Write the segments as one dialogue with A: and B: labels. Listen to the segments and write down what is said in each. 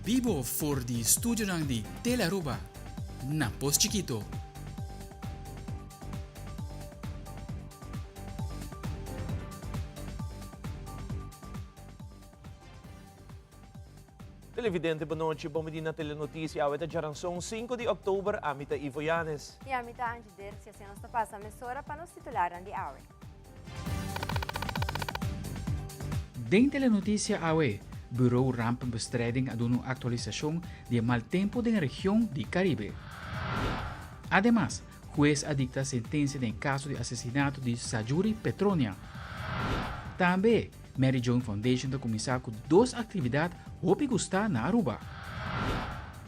A: Bibo for di studionan di Telearuba na Pos Chikito.
B: Televidente bonochi, bon bini na Telenoticia. Awe ta djaranson 5 di oktober, ami ta Ivo Yanes.
C: I ami ta Angie Dirks, i asina nos ta pasa mesora pa nos titularnan di awe.
A: Den Telenoticia awe, Bureau Rampenbestrijding a duna un aktualisashon di e mal tempu den region di Karibe. Ademas, hues a dikta sentensia den e kaso di asesinato di Sajuri Petronia. Tambe, Mary Joan Foundation ta kuminsá ku dos aktividat hopi gustá na Aruba.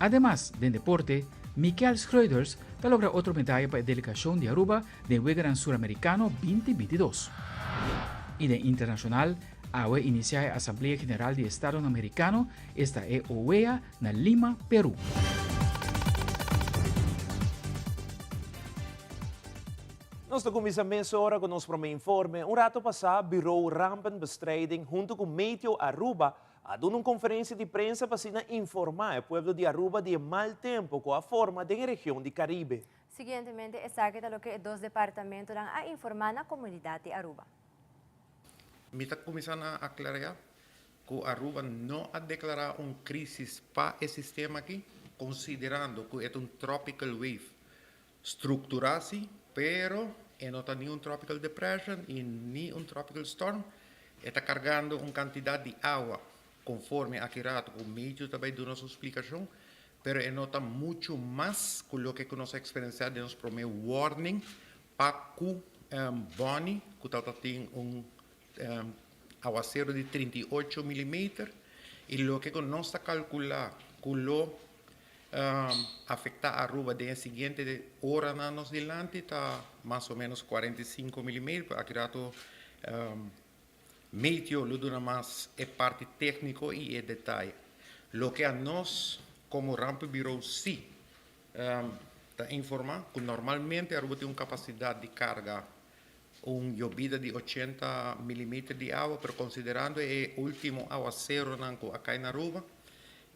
A: Ademas, den deporte, Mikel Schreuders ta logra otro medaya pa e delegashon di Aruba den Weganan Suramerikano 2022. I den internashonal, awe inisiá e Asamblea General di Estadonan Merikano, esta e OEA, na Lima, Peru.
B: Nos ta kuminsá mesora ku nos promé informe. Un rato pasá, Bureau Rampenbestrijding huntu ku Meteo Aruba a duna un konferensia di prensa pa asina informá e pueblo di Aruba di e mal tempu ku a forma den e region di Karibe.
C: Siguientemente esaki ta loke e dos departamentonan a informá na komunidat di Aruba.
D: Mi ta kuminsá na aklará ku Aruba no a deklará un krísis pa e sistema aki, konsiderando ku e ta un tropical wave Strukturá si, pero e no ta ni un tropical depression i ni un tropical storm. E ta kargando un kantidat di awa konforme aki rato ku Meju ta bai duna su splikashon, pero e no ta muchu mas ku loke ku nos a eksperensiá den nos promé warning pa ku Bonnie ku tabata tin un awasero di 38 milimeter i loke ku nos ta kalkulá ku lo afecta Aruba den e siguiente oranan nos dilanti ta mas o menos 45 milimeter, pero aki rato Meteo lo duna mas e parti tecnico y e detaye. Loke a nos como Rampenbureau si ta informa cu normalmente Aruba tin un capacidad di carga un yobida di 80 milimeter di awa, pero considerando e ultimo awaceronan cu a cay na Aruba,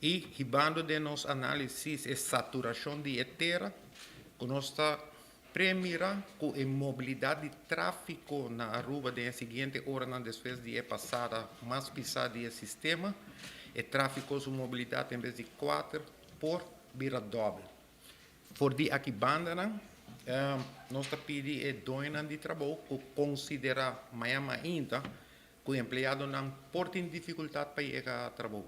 D: I hibando den nos análisis e saturashon di e tera, ku nos ta premira ku e mobilidat di tráfiko na Aruba den e siguiente oranan despues di e pasada mas pisá di e sistema, e tráfiko su mobilidat en bes di kuater por bira dòbel. For di aki bandanan, nos ta pidi e doñonan di trabou ku konsiderá maña mainta ku empleadonan por tin difikultat pa yega trabou.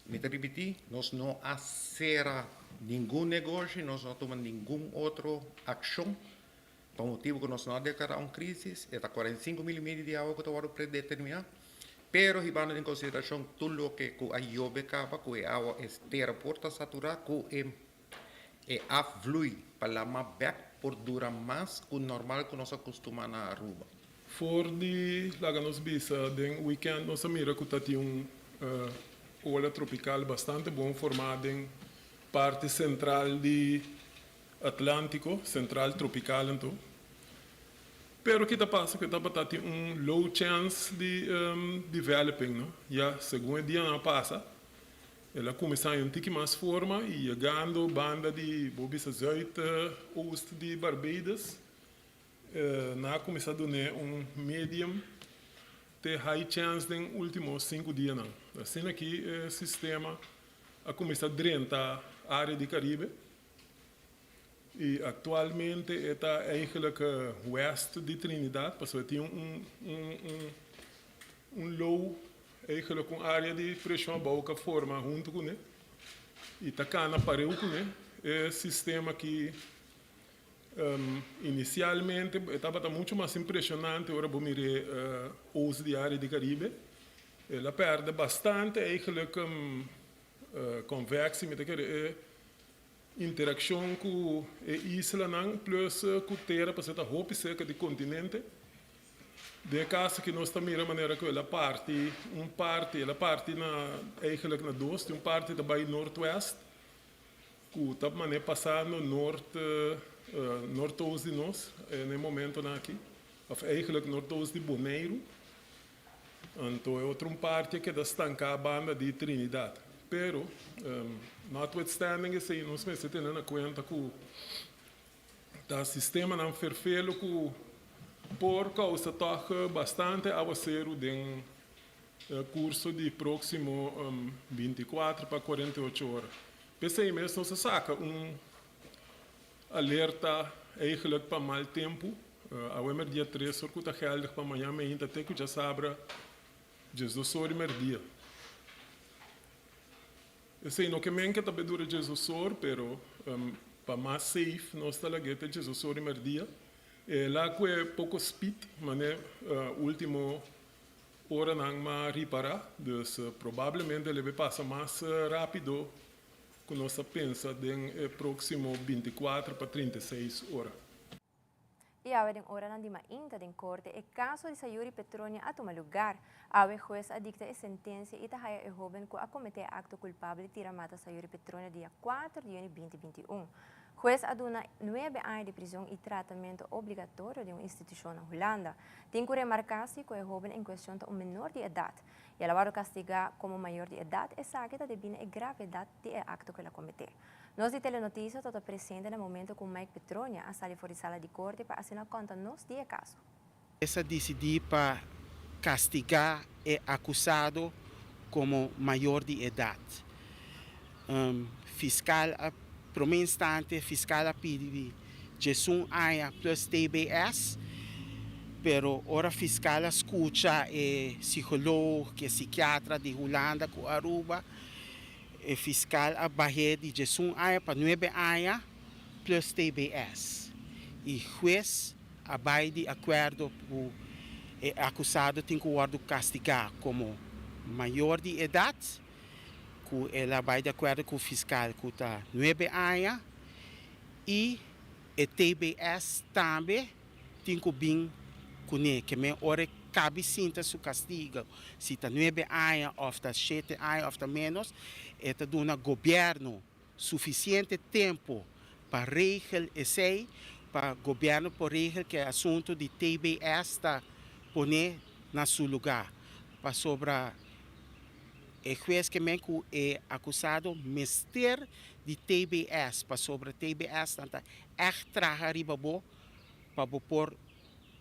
D: Mi ta ripití, nos no a sera ningun negoshi, nos no a tuma ningun otro akshon pa motibu ku nos no a deklará un krísis. E ta 45 milimeter di awa ku ta wòrdu predeterminá, pero hibando den konsiderashon tur loke ku a yobe kaba ku e awa e tera por ta saturá ku e e afvloei pa lama bèk por dura mas ku normal ku nos a kustumá na Aruba.
E: For di laga nos bisa den weekend nos a mira ku ta tin un ola tropikal bastante bon formá den parti sentral di Atlantiko, sentral tropikal anto. Pero ki ta pasa ku e tabata tin un low chance di developing no, ya segun e dianan a pasa el a kuminsá haña un tiki mas forma i yegando banda di bo bisa zuid oost di Barbados Nan a kuminsá dun'é un medium te high chance den último sinku dianan. Asina ki e sistema a kuminsá drenta área di Karibe i aktualmente e ta eigenlijk west di Trinidad pasobra e tin un un un low eigenlijk un área di preshon abou ku a forma huntu kuné i ta kana pareu kuné. E sistema ki Inisialmente e tabata muchu mas impreshonante ora bo mir'é oost di área di Karibe. El a pèrdè bastante eigenlijk konvèksi, mi ta kere e interakshon ku e islanan plus ku tera pasobra e ta hopi serka di kontinente. Den e kaso aki nos ta mira manera ku el a parti un parti, el a parti na eigenlijk na dos, tin un parti ta bai noordwest Ku ta manera pasando noord noordoost di nos na e momentonan aki, of eigenlijk noordoost di Boneiru. Anto e otro un parti a keda stanká banda di Trinidad. Pero, notwithstanding esei, nos mester tene na kuenta ku ta sistemanan ferfelu ku por kousa tòg bastante awaseru den kurso di próksimo 24 pa 48 ora. P'esei mes nos a saka un alerta eigenlijk pa mal tempu awe merdia 3 or ku ta geldig pa mañan meinta te ku djasabra 12 or di merdia. Esei no ke men ke ta be dura 12 or, pero pa mas safe nos ta lag'é te 12 or di merdia. El a kue poko speed mane ultimo oranan m'a ripará, dus probablemente el e be pasa mas rápido ku nos ta pensa den e próksimo 24 pa 36 ora.
C: Y awe den oranan di mainta den corte e caso di Sayuri Petronia a tuma lugar. Awe hues a dicta e sentencia y ta haya e hoben cu a comete e acto culpabel di tira mata Sayuri Petronia dia 4 di juni 2021. Hues a duna 9 aña di prison y tratamento obligatorio den un institucion na Hulanda. Tin cu remarca si cu e hoben en cuestion ta un menor di edad. Y el a wordo castiga como mayor di edad, esaki ta debi na e gravedad di e acto cu el a comete. Nos di Telenoticia tabata presente na momento cu Mike Petronia a sali for di sala di corte pa asina conta nos di e caso.
F: Hues a disidí pa kastigá e akusado komo mayor di edat. Fiskal a promé instante fiskal a pidi 11 aña plus TBS, pero ora fiskal a skucha e psikoloog ku e sikiatra di Hulanda ku Aruba, E fiskal a bah'é di 11 aña pa 9 aña plus TBS i hues a bai di akuerdo ku e akusado tin ku wòrdu kastigá komo mayor di edat, ku el a bai di akuerdo ku fiskal ku ta 9 aña i e TBS tambe tin ku bin kuné, ke men ora e kabi sinta su kastigo, si ta 9 aña òf ta 7 aña òf ta ménos, e ta duna gobièrnu sufisiente tempu pa regel esei, pa gobièrnu por regel ku e asuntu di TBS ta poné na su lugá, pasobra e hues ke men ku e akusado mester di TBS, pasobra TBS nan ta ègt traha riba bo pa bo por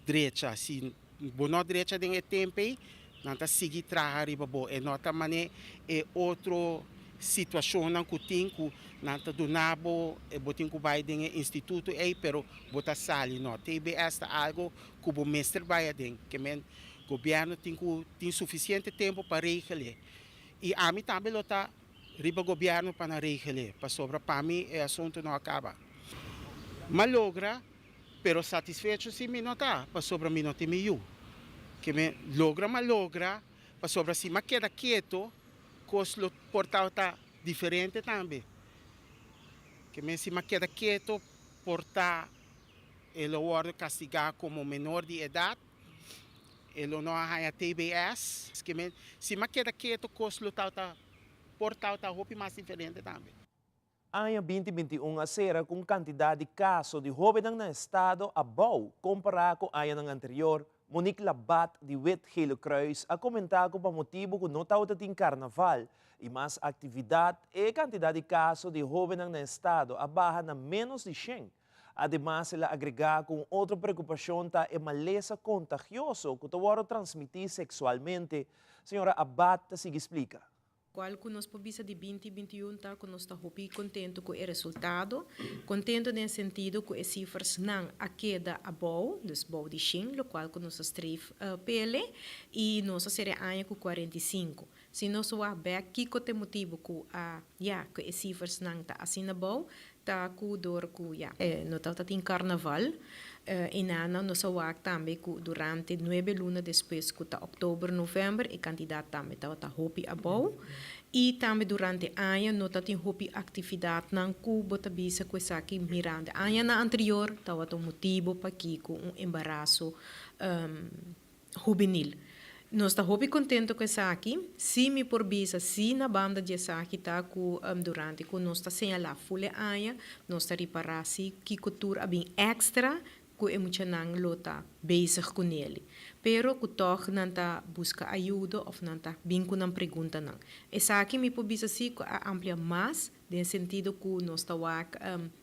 F: drecha. Si bo no drecha den e tempu ei, nan ta sigui traha riba bo. E no ta manera e otro situashonnan ku tin ku nan ta duna bo, bo tin ku bai den e instituto ei, pero bo ta sali. No, TBS ta algu ku bo mester bai aden. Ke men gobièrnu tin ku tin sufisiente tempu pa regel'é. I ami tambe lo ta riba gobièrnu pa nan regel'é, pasobra pa mi e asuntu no a kaba. M'a logra, pero satisfecho si mi no ta, pasobra mi no tin mi yu. Ke mi logra m'a logra, pasobra si m'a keda keto, kos lo por tabata diferente tambe. Ke men si m'a keda keto, por ta e lo wòrdu kastigá komo menor di edat, e lo no a haña TBS. Ke men si m'a keda keto, kos lo tabata por tabata hopi mas diferente tambe.
B: Aña 2021 a sera ku un kantidat di kaso di hóbennan na estado abou kompará ku añanan anterior. Monique Labat di Wit Gele Kruis a komentá ku pa motibu ku no tabata tin karnaval i mas aktividat, e kantidat di kaso di hóbennan na estado a baha na ménos di 100. Ademas el a agregá ku un otro preokupashon ta e malesa kontagioso ku ta wòrdu transmití seksualmente. Señora Abat ta sigui splika.
G: Cual cu nos por bisa di 2021 ta cu nos ta hopi contento cu e resultado. Contento den sentido cu e cifras nan a keda abou, dus bou di 100, locual cu nos a streef p'e, y nos a sera aña cu 45. Si nos wak bek kico t'e motibo cu a, ja, cu e cifras nan ta asina abou, ta cu door cu, ja, no tabata tin carnaval y nana nos a wak tambe cu durante 9 luna despues cu ta october, november, e cantidad tambe tabata hopi abou y tambe durante aña no tatin hopi actividadnan cu bo ta bisa cu esaki mirando añanan anterior tabata un motibo pakico un embaraso hubenil. Nos ta hopi contento cu esaki. Si mi por bisa, si na banda di esaki ta cu durante cu nos ta señala full e aña, nos ta ripara si kico tur a bin extra. ku e muchanan lo ta bezig ku neli, pero ku tòg nan ta buska ayudo òf nan ta bin ku nan preguntanan. Esaki mi por bisa si ku a amplia mas den sentido ku nos ta wak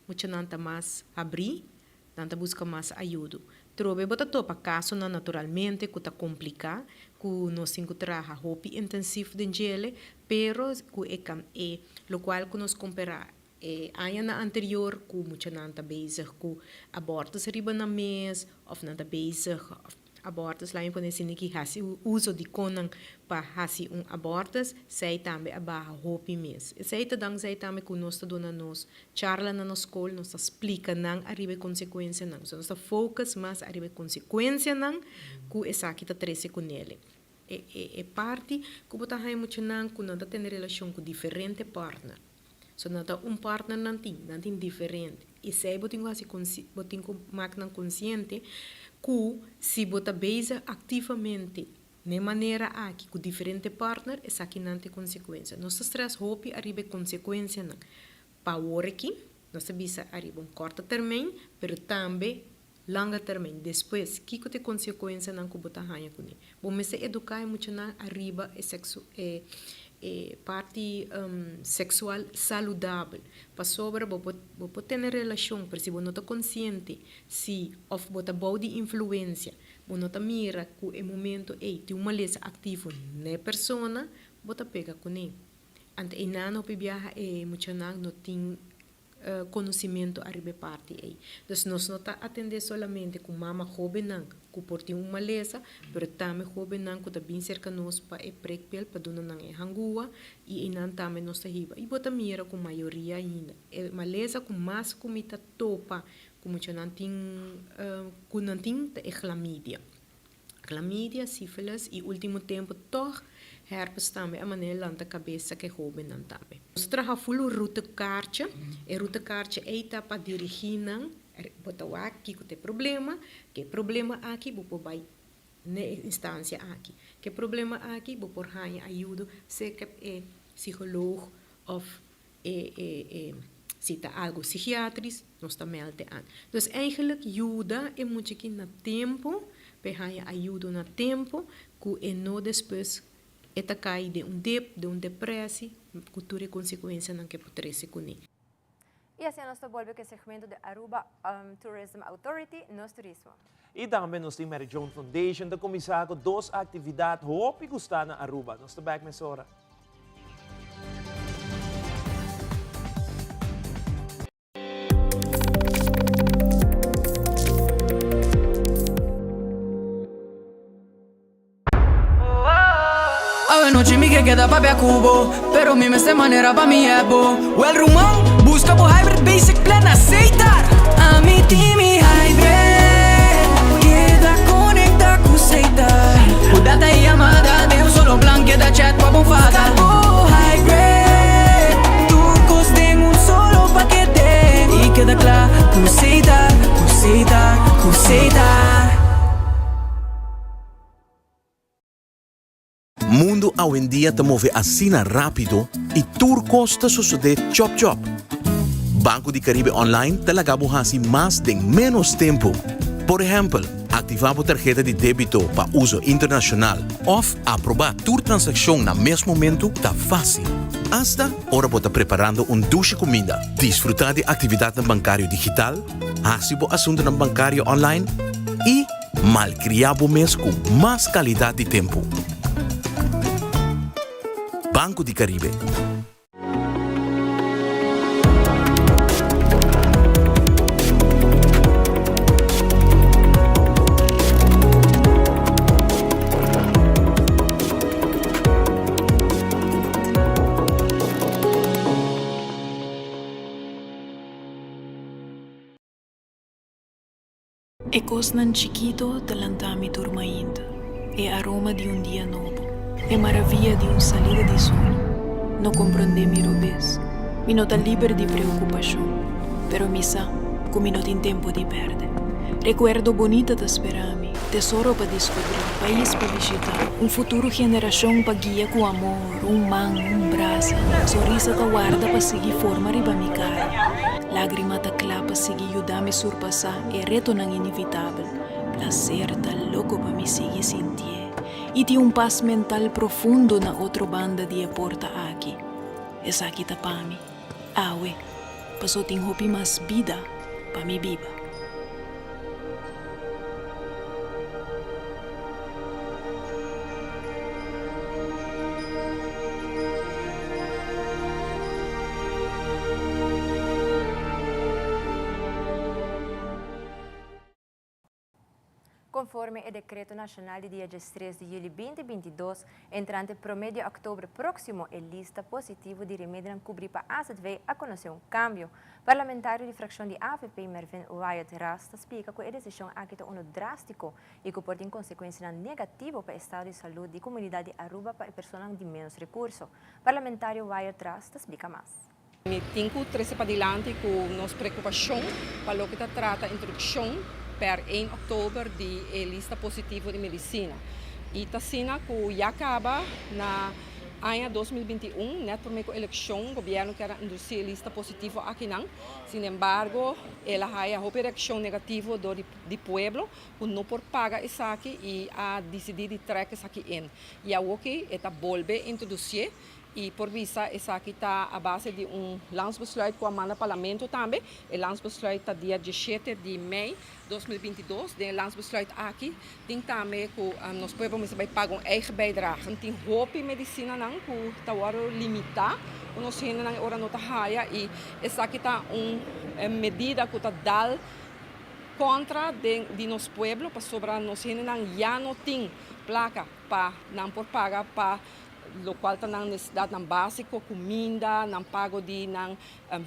G: muchanan ta mas habrí, nan ta buska mas ayudo. Trobe bo ta topa kasonan naturalmente ku ta kompliká, ku nos tin ku traha hopi intensief den djele, pero ku e kan e lokual ku nos kompará E añanan anterior ku muchanan ta bezig ku abortus riba nan mes òf nan ta bezig abortus laat mi pone asina ki hasi uso di konnan pa hasi un abortus, esei tambe a baha hopi mes. Esei ta dankzij tambe ku nos ta duna nos charla na nos skol, nos ta splika nan ariba e konsekuensianan. So nos ta focus mas ariba e konsekuensianan ku esaki ta trese kunele. E parti ku bo ta haña muchanan ku nan ta tene relashon ku diferente partner. So nan ta un partner nan tin, nan tin diferente. Esei bo tin ku hasi konsi, bo tin ku mak nan konsiente ku si bo ta bezig aktivamente n'e manera aki ku diferente partner, esakinan ta e konsekuensia. Nos ta strès hopi ariba e konsekuensianan pa awor aki, nos ta bisa ariba un kòrta termijn, pero tambe langa termijn. Despues, kiko ta e konsekuensianan ku bo ta haña kuné? Bo mester eduká e muchanan ariba e seksu e e parti seksual saludabel. Pasobra bo por bo por tene relashon, pero si bo no ta konsiente si òf bo ta bou di influensia, bo no ta mira ku e momento ei tin un malesa aktivo na e persona, bo ta pega kuné. Anto einan hopi biaha e muchanan no tin conocimento ariba e parti ey. Dus nos no ta atende solamente cu mama hobennan cu por tin un malesa, pero tambe hobennan cu ta bin cerca nos pa e prikpil pa duna nan e hangua y eynan tambe nos ta hiba. Y bo ta mira cu mayoria ainda e malesa cu mas cu mi ta topa cu muchanan tin cu nan tin ta e chlamydia. Chlamydia, syphilis y ultimo tempo toch herpes tambe a manera lanta cabeza ke hobennan tambe. Nos traha full un routekaartje, e routekaartje ey ta pa dirigi nan, bo ta wak kiko ta e problema, ke problema aki bo por bay n'e instancia aki, ke problema aki bo por haña ayudo cerca e psicoloog of e e e si ta algo psichiatrisch nos ta meld e an. Dus eigenlijk yuda e muchiki na tempo pa e haña ayudo na tempo ku e no despues e ta kai den un dep, den un depressie ku tur e konsekuensianan ke por trese kuné.
C: Y asina nos ta bolbe cu e segmento di Aruba Tourism Authority, Nos Turismo.
B: Y tambe nos tin Mary Joan Foundation ta cuminsa cu dos actividad hopi gusta na Aruba. Nos ta back mesora.
H: Awe nochi mi ke keda papia ku bo Pero mi mester manera pa mi hèp bo Well ruman, buska bo hybrid basic plan na Setar Ami tin mi hybrid Keda konekta ku Setar Ku data i yamada den un solo plan Keda chat pa bo fada Buska bo hybrid Tur kos den un solo pakete I keda kla ku Setar, ku Setar, ku Setar.
I: Mundu awendia ta move asina rápido i tur kos ta sosodé chòp chòp. Banco di Caribe Online ta laga bo hasi mas den ménos tempu. Por ehèmpel, aktivá bo tarheta di débito pa uso internashonal òf aprobá tur transakshon na mes momentu ta fásil. Asta ora bo ta preparando un dushi kuminda, disfrutá di aktividatnan bankario digital, hasi bo asuntunan bankario online i Malkriá bo mes ku mas kalidat di tempu. Banco di Caribe.
J: E kosnan chikito ta lanta mi tur mainta, e aroma di un dia nobo, e maravia di un salida di sol. No komprondé mi robes, mi no ta liber di preokupashon, pero mi sa ku mi no tin tempu di pèrdè. Rekuerdo bonita ta spera mi, tesoro pa diskubrí, pais pa bishitá, un futuro generashon pa guia ku amor, un man, un brasa, sonrisa ta warda pa sigui forma riba mi kara. Lágrima ta kla pa sigui yuda mi surpasá e retonan inevitabel. Plaser ta loko pa mi sigui sintié i tin un pas mental profundo na otro banda di e porta aki. Esaki ta pa mi, awe, paso tin hopi mas bida pa mi biba.
C: Conforme e Decreto Nacional di dia diestres di juli binti 22, entrante prome di october proximo e lista positivo di remedinan cubri pa azv a conoce un cambio. Parlamentario di fraccion di avp Mervin Wyatt Ras ta splica cu e decision aki ta uno drastico y cu por tin consecuencianan negativo pa estado di salud di comunidad di Aruba pa e personanan di menos recurso. Parlamentario Wyatt Ras ta splica mas.
K: Mi tin ku trese padilanti ku nos preokupashon pa loke ta trata introdukshon per ein òktober di e lista positivo di medisina. I ta asina ku ya kaba na aña 2021, nèt promé ku elekshon, gobièrnu kier a introdusí e lista positivo akinan. Sinembargo, el a haya hopi reakshon negativo dor di pueblo ku no por paga esaki i a disidí di trèk esaki in. I awoki e ta bolbe introdusié I por bisa esaki ta a base di un landsbesluit ku a manda parlamento tambe. E landsbesluit ta dia 17 di mei 2022. Den e landsbesluit aki tin tambe ku nos pueblo mester bai paga un eigen bijdrage. Tin hopi medisinanan ku ta wòrdu limitá ku nos hendenan e ora no ta haya i esaki ta un medida ku ta dal kontra den di nos pueblo pasobra nos hendenan ya no tin plaka pa nan por paga pa lokual ta nan nesesidatnan básiko, kuminda, nan pago di nan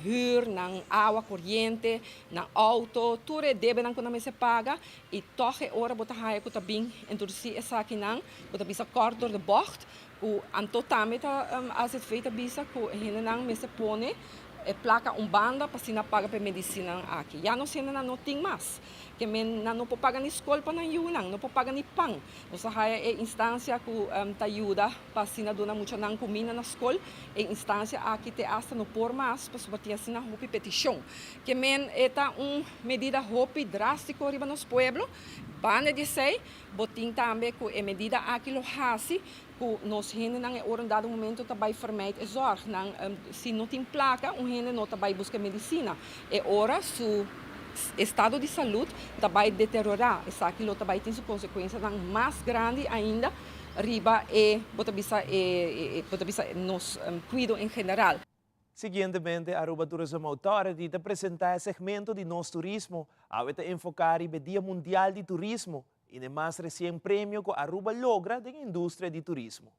K: hür, nan awa, koriente, nan outo, tur e debenan ku nan mester paga i tòg e ora bo ta haña ku ta bin introdusí esakinan ku ta bisa kort door de bocht ku anto tambe ta AZV ta bisa ku e hendenan mester pone e plaka un banda pa asina paga pa e medisinanan aki. Ya nos hendenan no tin mas, ke men nan no por paga ni skol pa nan yunan, no por paga ni pan. Nos a haya e instancia cu ta yuda pa asina duna muchanan cuminda na scol. E instancia aki te hasta no por mas pasobra tin asina hopi peticion. Ke men e ta un medida hopi drastico riba nos pueblo. Banda di esey bo tin tambe cu e medida aki lo haci cu nos hendenan e ora un dado momento ta bay vermijd e zorg. Nan si no tin placa un hende no ta bay busca medicina. E ora su estado di salud ta bai deteriorá. Esaki lo ta bai tin su konsekuensianan mas grandi ainda riba e, bo ta bisa e, bo ta bisa nos kuido en general.
B: Siguientemente Aruba Tourism Authority ta presentá e segmento di Nos Turismo. Awe ta enfoká riba e Dia Mundial di Turismo i n'e mas resien premio ku Aruba logra den industria di turismo.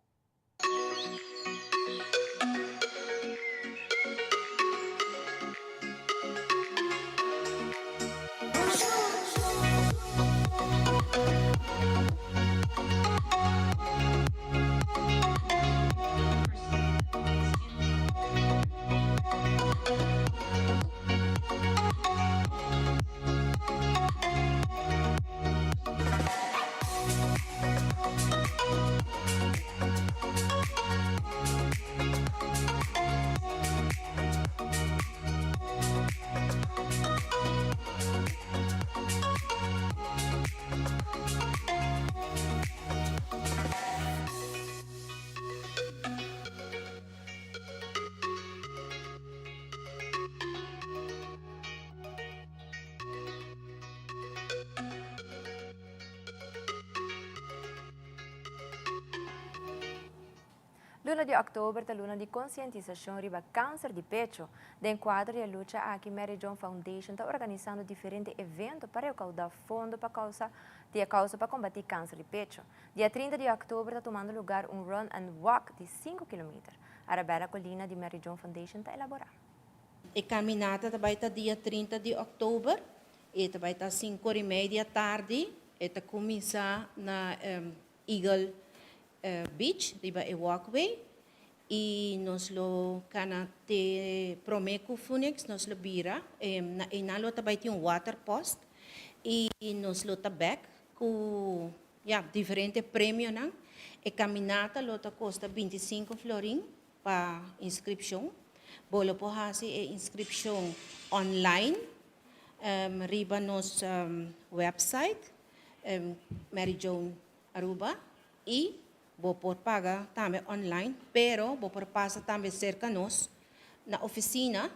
C: Luna di òktober ta luna di konsientisashon riba kanser di pecho. Den kuadro di e lucha aki Mary Joan Foundation ta organisando diferente evento pa reukaudá fondo pa kousa di e kousa pa kombatí kanser di pecho. Dia 30 di òktober ta tumando lugar un run and walk di sinku kilometer. Arabella Colina di Mary Joan Foundation ta elaborá.
L: E kaminata ta bai ta dia 30 di òktober. E ta bai ta sinku ora i media tardi. E ta kuminsá na Eagle Beach riba e walkway i nos lo kana te promé ku Phoenix nos lo bira na einan lo ta bai tin un water post i nos lo ta bèk ku ya diferente premionan. E kaminata lo ta kosta 25 florin pa inskripshon. Bo lo por hasi e inskripshon online riba nos website Mary Joan Aruba i bo por paga tambe online pero bo por pasa tambe serka nos na ofisina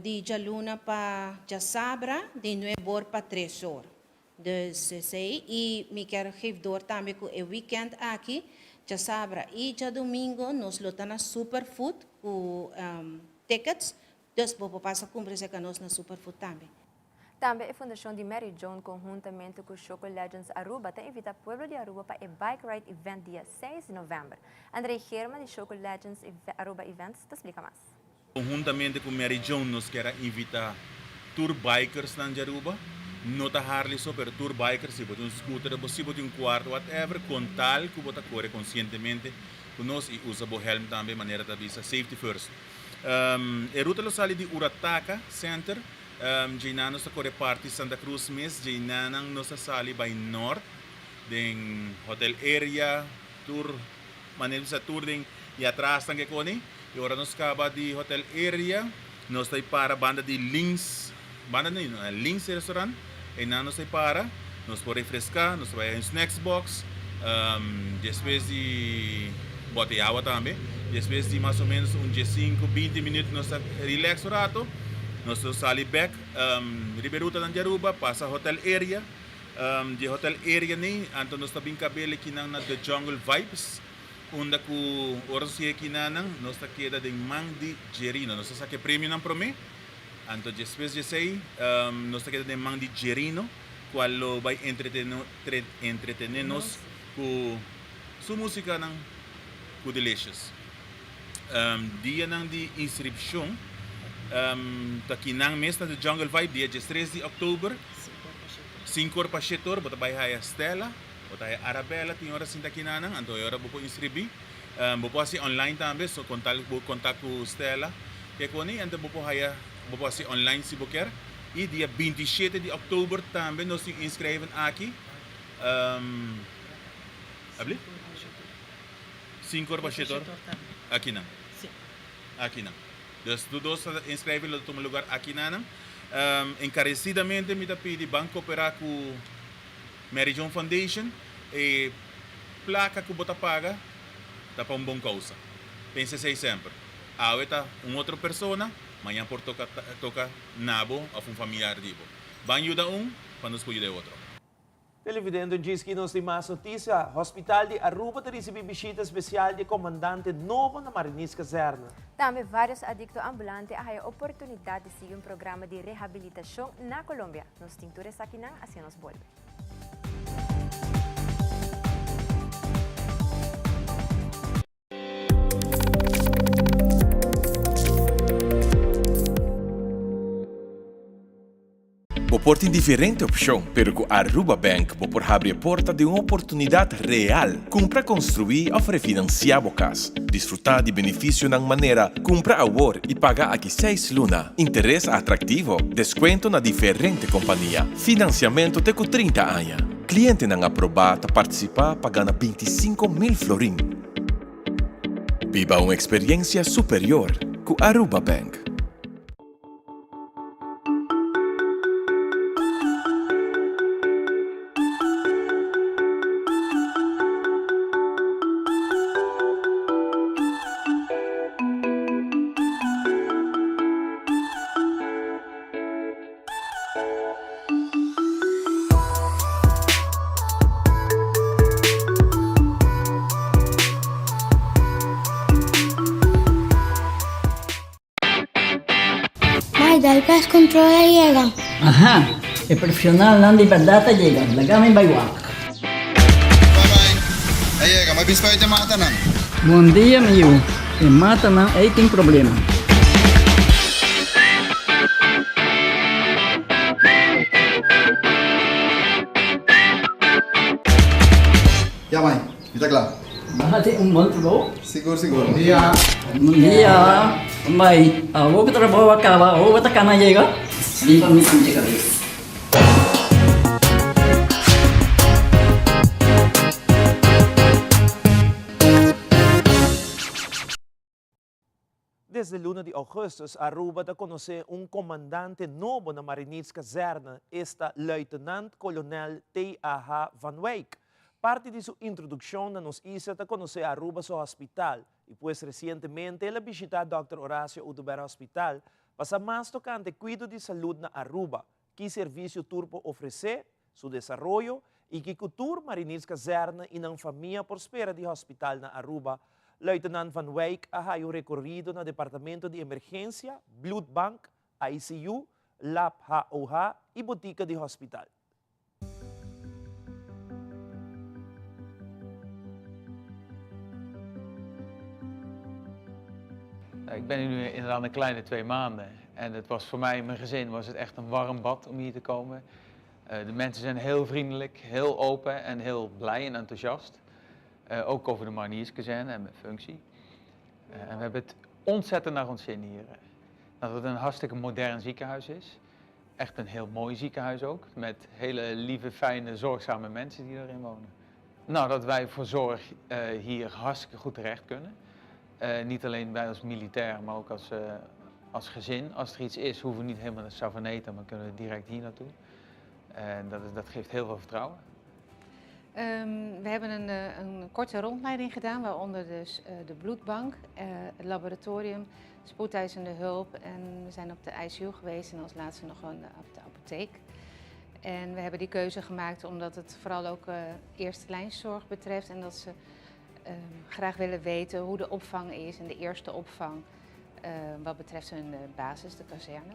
L: di djaluna pa djasabra di nuebe or pa tres or. Dus esey y mi kier geef door tambe cu e weekend aki, djasabra y djadomingo nos lo ta na Superfood cu tickets, dus bo por pasa cumpra esey ca nos na Superfood tambe.
C: Tambe e Fundacion di Mary Joan conhuntamente cu Choco Legends Aruba ta invita pueblo di Aruba pa e Bike Ride Event dia seis di november. André Geerman di Choco Legends Aruba Events ta splica mas.
M: Conhuntamente cu Mary Joan nos kier a invita tur bikersnan di Aruba, no ta Harley so pero tur bikers, si bo tin un scooter bo si bo tin un cuarto whatever, con tal cu bo ta core conscientemente cu nos y usa bo helm tambe manera ta bisa safety first. E ruta lo sali di Urataca Center, djeinan nos ta core parti Santa Cruz mes, djeinanan nos ta sali bay nort den hotel area, tur manera bisa tur den y atras tan ke koni. Y ora nos caba di hotel area nos ta para banda di Lins, banda di no, Lins restaurant, eynan nos ta para, nos por refresca, nos ta bay un snacks box, despues di bote di awa tambe, despues di mas o menos un diescinco, binti minuut nos ta relax un rato, nos ta sali bek riba e rutanan di Aruba, pasa hotel area, di hotel area ney, anto nos ta bin cabele kinan na The Jungle Vibes. Unda ku ora nos yega kinanan, nos ta keda den man di Jerino. Nos ta saka e premionan promé, anto despues di esei nos ta keda den man di Jerino, kual lo bai entretené nos ku su musikanan ku delicious. Dianan di inskripshon ta kinan mes na The Jungle Vibe, dia diestres di òktober, sinku or pa shete or, bo ta bai haya Stella. Bo ta e Arabella tin ora sinta kinanan, anto e ora bo por inscribi. Bo por haci online tambe, so con tal bo contact cu Stella Kekoni, anto bo por haya, bo por haci online si bo kier. Y dia 27 di october tambe nos tin inschrijven aki. Abli? Cinco ora pa shete ora? Akinan. Akinan. Dus tur dos inschrijving lo ta tuma lugar akinanan. Encarecidamente mi ta pidi ban coopera cu Mary Joan Foundation, e placa cu bo ta paga ta pa un bon causa. Pensa esey semper. Awe ta un otro persona, mañan por toca toca na bo of un familiar di bo. Ban yuda un pa nos por yuda e otro.
B: Televidente djis ki nos tin mas noticia. Hospital di Aruba ta ricibi bishita especial di e comandante nobo na Marinierskazerne.
C: Tambe varios adicto ambulante a haya oportunidad di sigui un programa di rehabilitacion na Colombia. Nos tin tur esakinan, asina nos bolbe.
I: Bo por tin diferente opcion, pero cu Aruba Bank bo por habri e porta di un oportunidad real. Cumpra, construi of refinancia bo cas. Disfruta di beneficionan manera cumpra awor y paga aki seis luna, interes atractivo, descuento na diferente compania, financiamento te cu 30 aña. Clientenan aproba ta participa pa gana 25,000 florin. Biba un experiencia superior cu Aruba Bank.
N: Mai, dal pest control a yega.
O: Aha, e profesionalnan di berdad a yega. Laga mi bai wak.
P: Bye bye. A yega, mi a bin spuit e matanan.
O: Bon dia mi yu. E matanan ei tin problema.
P: Ya mai, mi ta kla.
O: Bo hasi un bon trabou.
P: Sigur sigur. Bon dia.
O: Bon dia. Mai, awor ku trabou a kaba, awor bo ta kana yega? Limpa mi pinche kabes.
B: Desde luna di augustus Aruba ta conoce un comandante nobo na Marinierskazerne, esta Luitenant Kolonel TAH. van Wijk. Parti di su introduccion na nos isla ta conoce Aruba su hospital y pues recientemente el a bishita Dòkter Horacio Oduber Hospital pa sa mas tocante cuido di salud na Aruba, ki servicio tur por ofrece, su desaroyo y kico tur Marinierskazerne y nan famia por spera di hospital na Aruba. Luitenant Van Wijk a haya un recorido na Departamento di Emergencia, Bloedbank, ICU, Lab HOH y botica di hospital.
Q: Ik ben hier nu inderdaad een kleine twee maanden en het was voor mij en mijn gezin was het echt een warm bad om hier te komen. Eh, de mensen zijn heel vriendelijk, heel open en heel blij en enthousiast. Eh, ook over de marinierskazerne en mijn functie. Eh, en we hebben het ontzettend naar ons zin hier. Dat het een hartstikke modern ziekenhuis is. Echt een heel mooi ziekenhuis ook, met hele lieve, fijne, zorgzame mensen die erin wonen. Nou, dat wij voor zorg eh, hier hartstikke goed terecht kunnen. Eh, niet alleen wij als militair, maar ook als, eh, als gezin. Als er iets is, hoeven we niet helemaal naar Savaneta, maar kunnen we direct hier naartoe. En dat, is, dat geeft heel veel vertrouwen.
R: Ehm, we hebben een, een, korte rondleiding gedaan, waaronder dus de bloedbank, het laboratorium, spoedeisende hulp en we zijn op de ICU geweest en als laatste nog op de apotheek. En we hebben die keuze gemaakt omdat het vooral ook uh, eerste lijnzorg betreft en dat ze ehm, graag willen weten hoe de opvang is en de eerste opvang uh, wat betreft hun eh, basis, de kazerne.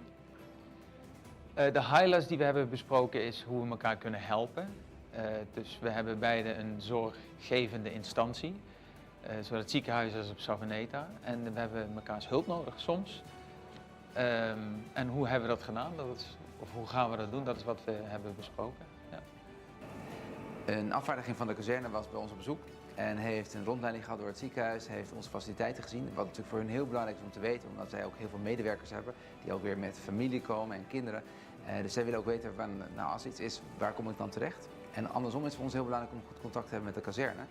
Q: De highlights die we hebben besproken is hoe we elkaar kunnen helpen. Dus we hebben beide een zorggevende instantie. Eh, zowel het ziekenhuis als op Savaneta. En we hebben mekaars hulp nodig soms. Ehm, en hoe hebben we dat gedaan? Dat is, of hoe gaan we dat doen? Dat is wat we hebben besproken. Ja.
S: Een afvaardiging van de kazerne was bij ons op bezoek en heeft een rondleiding gehad door het ziekenhuis, heeft onze faciliteiten gezien. Wat natuurlijk voor hun heel belangrijk is om te weten, omdat zij ook heel veel medewerkers hebben die ook weer met familie komen en kinderen. Uh, dus zij willen ook weten van, nou, als iets is, waar kom ik dan terecht? En andersom is het voor ons heel belangrijk om goed contact te hebben met de kazerne.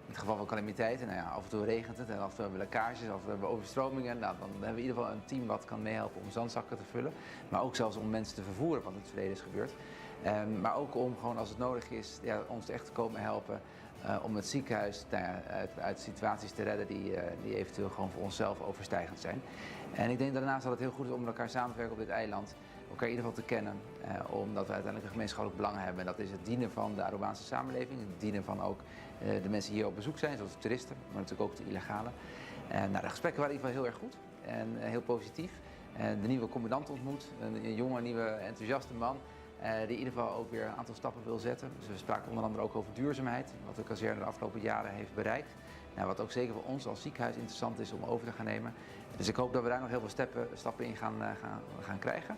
S: In het geval van calamiteiten, nou ja, af en toe regent het en af en toe hebben we lekkages, af en toe hebben we overstromingen. Nou, dan hebben we in ieder geval een team wat kan meehelpen om zandzakken te vullen. Maar ook zelfs om mensen te vervoeren, wat in het verleden is gebeurd. Um, maar ook om gewoon als het nodig is, ja, ons echt te komen helpen. Uh, om het ziekenhuis nou ja, uit, uit, situaties te redden die, uh, die eventueel gewoon voor onszelf overstijgend zijn. En ik denk daarnaast dat het heel goed is om met elkaar samen te werken op dit eiland elkaar in ieder geval te kennen, eh, omdat we uiteindelijk een gemeenschappelijk belang hebben. En dat is het dienen van de Arubaanse samenleving, het dienen van ook eh, de mensen die hier op bezoek zijn, zoals de toeristen, maar natuurlijk ook de illegale. Eh, nou, de gesprekken waren in ieder geval heel erg goed en eh, heel positief. de nieuwe commandant ontmoet, een, een jonge, nieuwe, enthousiaste man. die in ieder geval ook weer een aantal stappen wil zetten. Dus we spraken onder andere ook over duurzaamheid, wat de kazerne de afgelopen jaren heeft bereikt. Nou, wat ook zeker voor ons als ziekenhuis interessant is om over te gaan nemen. Dus ik hoop dat we daar nog heel veel steppen, stappen in gaan, gaan, gaan krijgen.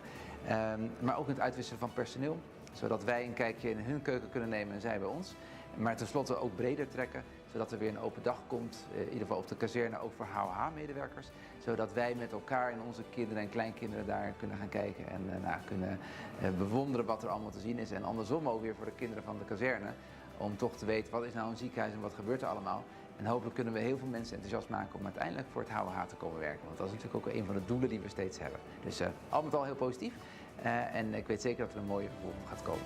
S: Um, maar ook in het uitwisselen van personeel, zodat wij een kijkje in hun keuken kunnen nemen en zij bij ons. Maar tenslotte ook breder trekken, zodat er weer een open dag komt, eh, in ieder geval op de kazerne, ook voor HOH-medewerkers. Zodat wij met elkaar en onze kinderen en kleinkinderen daar kunnen gaan kijken en uh, nou, kunnen uh, bewonderen wat er allemaal te zien is. En andersom ook weer voor de kinderen van de kazerne, om toch te weten wat is nou een ziekenhuis en wat gebeurt er allemaal. En hopelijk kunnen we heel veel mensen enthousiast maken om uiteindelijk voor het HOH te komen werken. Want dat is natuurlijk ook een van de doelen die we steeds hebben. Dus uh, al met al heel positief. Uh, en ik weet zeker dat er een mooie vervolg gaat komen.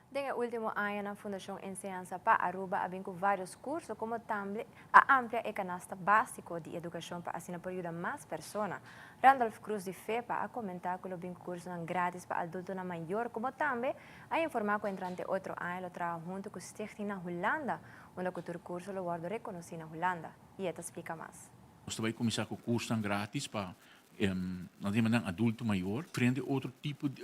C: Den e ultimo añanan Fundacion Enseñansa pa Aruba a bin cu varios curso como tambe a amplia e canasta basico di educacion pa asina por yuda mas persona. Randolph Cruz di FEPA a comenta cu lo bin cu cursonan gratis pa adultonan mayor como tambe a informa cu entrante otro aña lo traha hunto cu stichting na Hulanda unda cu tur curso lo wordo reconoci na Hulanda y e ta splica mas.
T: Nos ta bai kuminsá ku kursnan grátis pa nan ta yama nan adulto mayor. Frente otro tipo di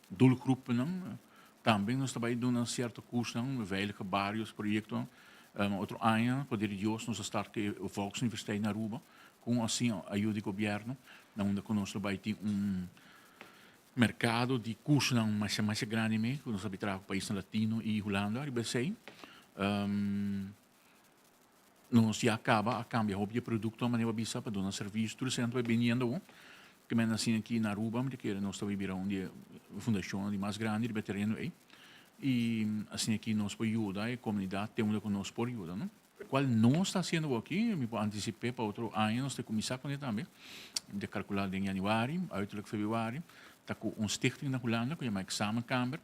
T: doelgroepennan tambe nos ta bai duna sierto kursnan, Veilige Barrios proyektonan. Otro aña, poder di Dios, nos a start ku e Volksuniversiteit na Aruba ku asin ayuda di gobièrnu, na unda ku nos lo bai tin un merkado di kursonan masha masha grandi me, ku nos a bai traha ku paisnan latino i Hulanda riba esei. Nos ya kaba a kambia hopi di e produktonan manera bo a bisa pa duna servisio tur esei nan ta bai biniendo awor. Ke men asina aki na Aruba mi ta kere nos ta bai bira un di e fundashonnan di mas grandi riba e tereno ei. I asina aki nos por yuda e komunidat te unda ku nos por yuda, no. Kual nos ta hasiendo bo aki, mi por antisip'é pa otro aña nos ta kuminsá kuné tambe. Mi ta kalkulá den yanüari, uiterlijk februari, ta ku un stichting na Hulanda ku yama Examenkamer,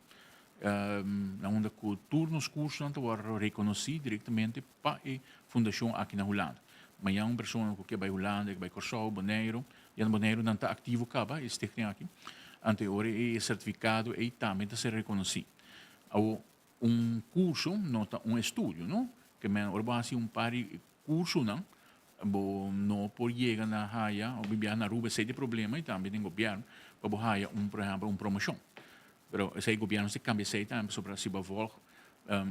T: na unda ku tur nos kursonan ta wòrdu rekonosí direktamente pa e fundashon aki na Hulanda. Mañan un persona ku ke bai Hulanda, ke bai Kòrsou, Boneiru, ya na Boneiru nan ta aktivo kaba e stichting aki, anto e ora e sertifikado ei tambe ta ser rekonosí. Awor, un kurso no ta un estudio, no? Ke men ora bo hasi un par di kursonan, bo no por yega na haya, o bibiaha na Aruba esei ta e problema i tambe den gobièrnu, pa bo haya un, por ehèmpel, un promoshon. Pero esei gobièrnu mester kambia esei tambe pasobra si bo a vòlg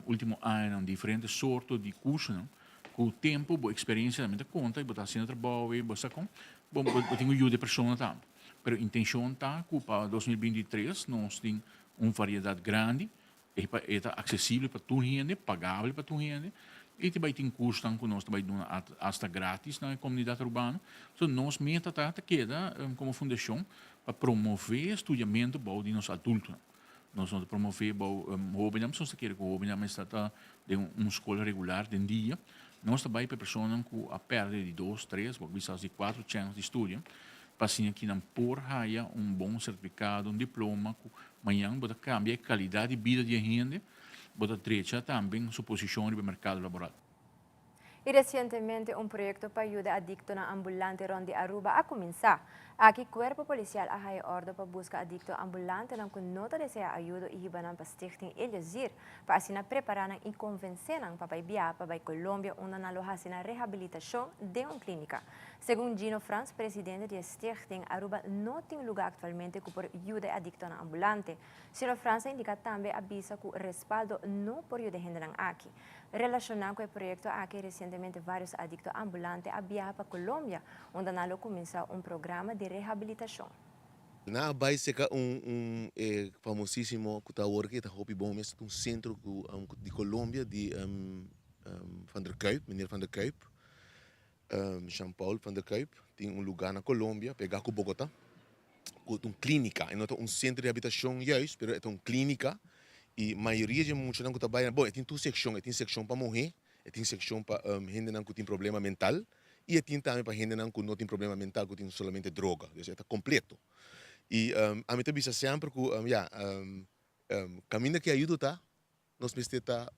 T: ultimo añanan diferente sorto di kursonan, ku tempu bo eksperensia tambe ta konta i bo ta hasiendo trabou i bo sa kon, bo bo tin ku yuda e persona tambe. Pero intenshon ta ku pa 2023 nos tin un variedat grandi E pa e ta aksesibel pa tur hende, pagabel pa tur hende, i ta bai tin kursnan ku nos ta bai duna asta gratis na e komunidat arubano. So nos meta ta ta keda komo fundashon pa promové studiamentu bou di nos adultonan. Nos no ta promové bou hóbennan pasobra nos ta kere ku hóbennan mester ta den un skol regular den dia. Nos ta bai pa e personanan ku a pèrdè di dos, tres, bo bisa di kuatro chèns di studia pa asina ki nan por haya un bon sertifikado, un diploma ku mañan bo ta kambia e kalidat di bida di e hende, bo ta drecha tambe su posishon riba e merkado laboral.
C: I resientemente un proyekto pa yuda adiktonan ambulante rònt di Aruba a kuminsá. Aki Kuerpo Polisial a haya òrdu pa buska adikto ambulantenan ku no ta deseá ayudo i hiba nan pa Stichting Eliazir pa asina prepará nan i konvensé nan pa bai biaha pa bai Colombia unda nan lo hasi nan rehabilitashon den un klínika. Segun Gino Frans, presidente di e stichting, Aruba no tin luga aktualmente ku por yuda e adiktonan ambulante. Sino Frans a indiká tambe a bisa ku respaldo no por yuda e hendenan aki. Relashoná ku e proyekto aki, resientemente vários adikto ambulante a biaha pa Colombia, unda nan lo kuminsá un programa di rehabilitashon.
U: Nan a bai seka un un e famosísimo ku ta awor aki ta hopi bon mes un sentro ku di Colombia di Van der Kuyp, meneer Van der Kuyp. Jean Paul van der Kuyp tin un lugá na Colombia pegá ku Bogotá ku ta un klínika. E no ta un sentro di rehabilitashon juist, pero e ta un klínika i mayoria di e muchanan ku ta bai, bon e tin tur sekshon, e tin sekshon pa muhé, e tin sekshon pa hendenan ku tin problema mental i e tin tambe pa hendenan ku no tin problema mental ku tin solamente droga. Dus e ta kompleto. I ami ta bisa semper ku ya kaminda ku e ayudo ta Nos mester ta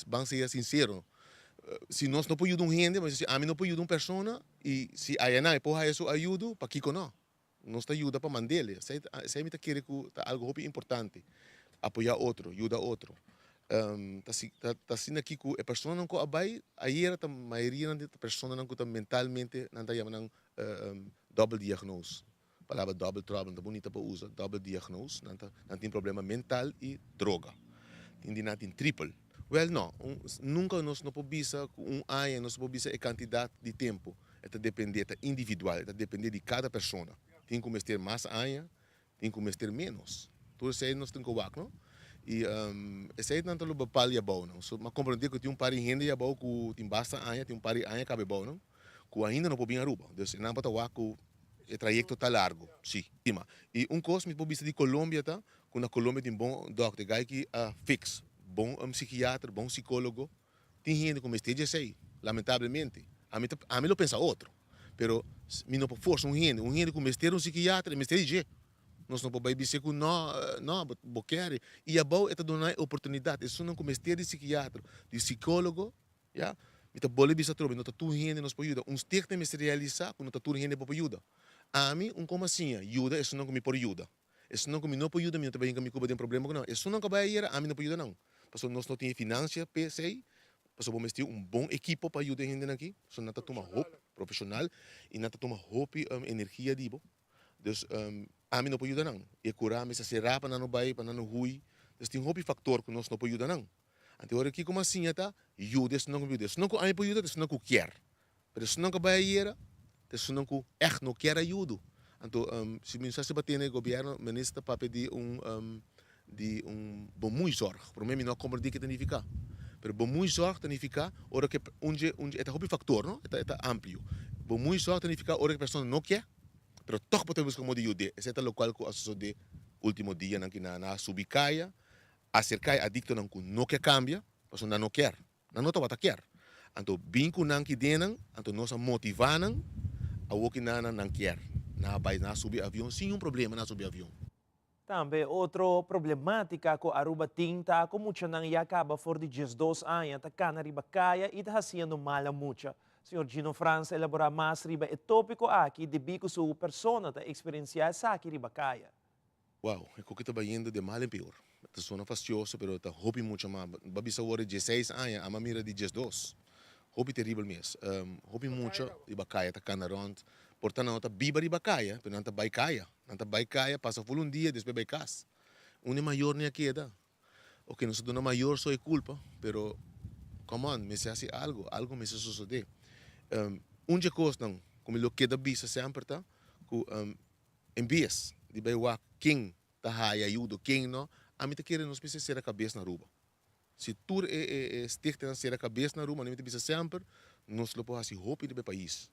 U: ban sea sincero. Si nos no por yuda un hende, si ami no por yuda un persona y si ayanan e por haya su ayudo, pakico no? Nos ta yuda pa mandele. Esey esey mi ta kere cu ta algo hopi importante. Apoya otro, yuda otro. Ta si ta asina aki cu e personanan cu a bay ayera ta mayorianan di ta personanan cu ta mentalmente nan ta yama nan double diagnose. Palabra double trouble no ta bunita pa usa, double diagnose, nan ta nan tin problema mental y droga. Tin di nan tin triple. Wel no, un nunca nos no por bisa cu un aña nos no por bisa e cantidad di tempo. E ta depende, e ta individual, e ta depende di cada persona. Tin cu mester mas aña, tin cu mester menos. Tur esey nos tin cu wak no. Y esey nan ta lo bepal di abao no. So mi a comprende cu tin un par di hende di abao cu tin basta aña, tin un par di aña caba abao no, cu ainda no por bin Aruba. Dus nan por ta wak cu E trayecto ta largo, si. Ima. Y un cos mi por bisa di Colombia ta cu na Colombia tin bon dokter, guy ki a fix, bon psiquiatra, bon psicologo. Tin hende cu mester dje esey, lamentablemente. Ami ta, ami lo pensa otro. Pero mi no por forsa un hende. Un hende cu mester un psiquiatra, e mester di dje. Nos no por bay bis'e cu no, no, bo kere. Y abao e ta duna e oportunidad. Esunnan cu mester di psiquiatra, di psicologo, Ya, mi ta bolbe bisa atrobe, no ta tur hende nos por yuda. Un stichting mester realisa ku no ta tur hende bo por yuda. Ami, un koma siña, yuda esunnan ku mi por yuda. Esunnan ku mi no por yuda, mi no ta bai hinka mi kuba den problema ku nan. Esunnan ku a bai ayera, ami no por yuda nan. Pasobra nos no tin e finansia p'esei, pasobra bo mester un bon ekipo pa yuda e hendenan aki. Pasobra nan ta tuma hopi profeshonal i nan ta tuma hopi energia di bo. Dus ami no por yuda nan. E kura mester será pa nan no bai, pa nan no hui. Dus tin hopi faktor ku nos no por yuda nan. Anto ora kiko mas siña ta yuda esnan ku yuda. Esnan ku ami por yuda ta esnan ku kier. Pero esnan ku bai ayera ta esnan ku ègt no kier ayudo. Anto si mi sa si bo tene gobièrnu minister ta papia di un di un bemoeizorg. Promé mi no a komprendí ke ta nifiká. Pero bemoeizorg ta nifiká ora ku un dje un dje e ta hopi faktor no e ta e ta amplio. Bemoeizorg ta nifiká ora ku e persona no kier pero tòg bo ta buska modo di yud'é. Esei ta lokual ku a sosodé último dianan ku nan a subi kaya. Aserká e adiktonan ku no ke kambia, pasobra nan no kier. Nan no tabata kier. Anto bin ku nan kidenan, anto nos a motivá nan, awor ki nan nan kier. Nan a bai, nan a subi avion sin un problema nan a subi avion.
B: Tambe otro problematica cu Aruba tin ta cu muchanan ya caba for di 12 aña ta cana riba caya y ta haciendo mala mucha. Señor Gino Frans a elabora mas riba e topico aki debi cu su persona ta experiencia esaki riba caya.
U: Wow, e koki ta bayendo de mal en peor. Ta sona fastioso pero ta hopi mucha mas. Bo a bisa awor di dieseis aña, ama mira di 12. Hopi teribel mes. Hopi mucha riba kaya ta kana rond. Por ta nan no ta biba riba kaya, pero nan ta bai kaya. Nan ta bai kaya, pasa ful un dia, despues bai kas. Unda e mayornan a keda? Ok, nos ta duna mayor so e kulpa, pero come on, mester hasi algo, algo mester sosode. Un dje kosnan ku mi lo keda bisa semper ta ku En bes di bai wak ken ta haya ayudo, ken no, ami ta kere nos mester sera kabes na Aruba. Si tur e e stichtingnan sera kabes na Aruba, mi ta bisa semper, nos lo por hasi hopi riba e pais.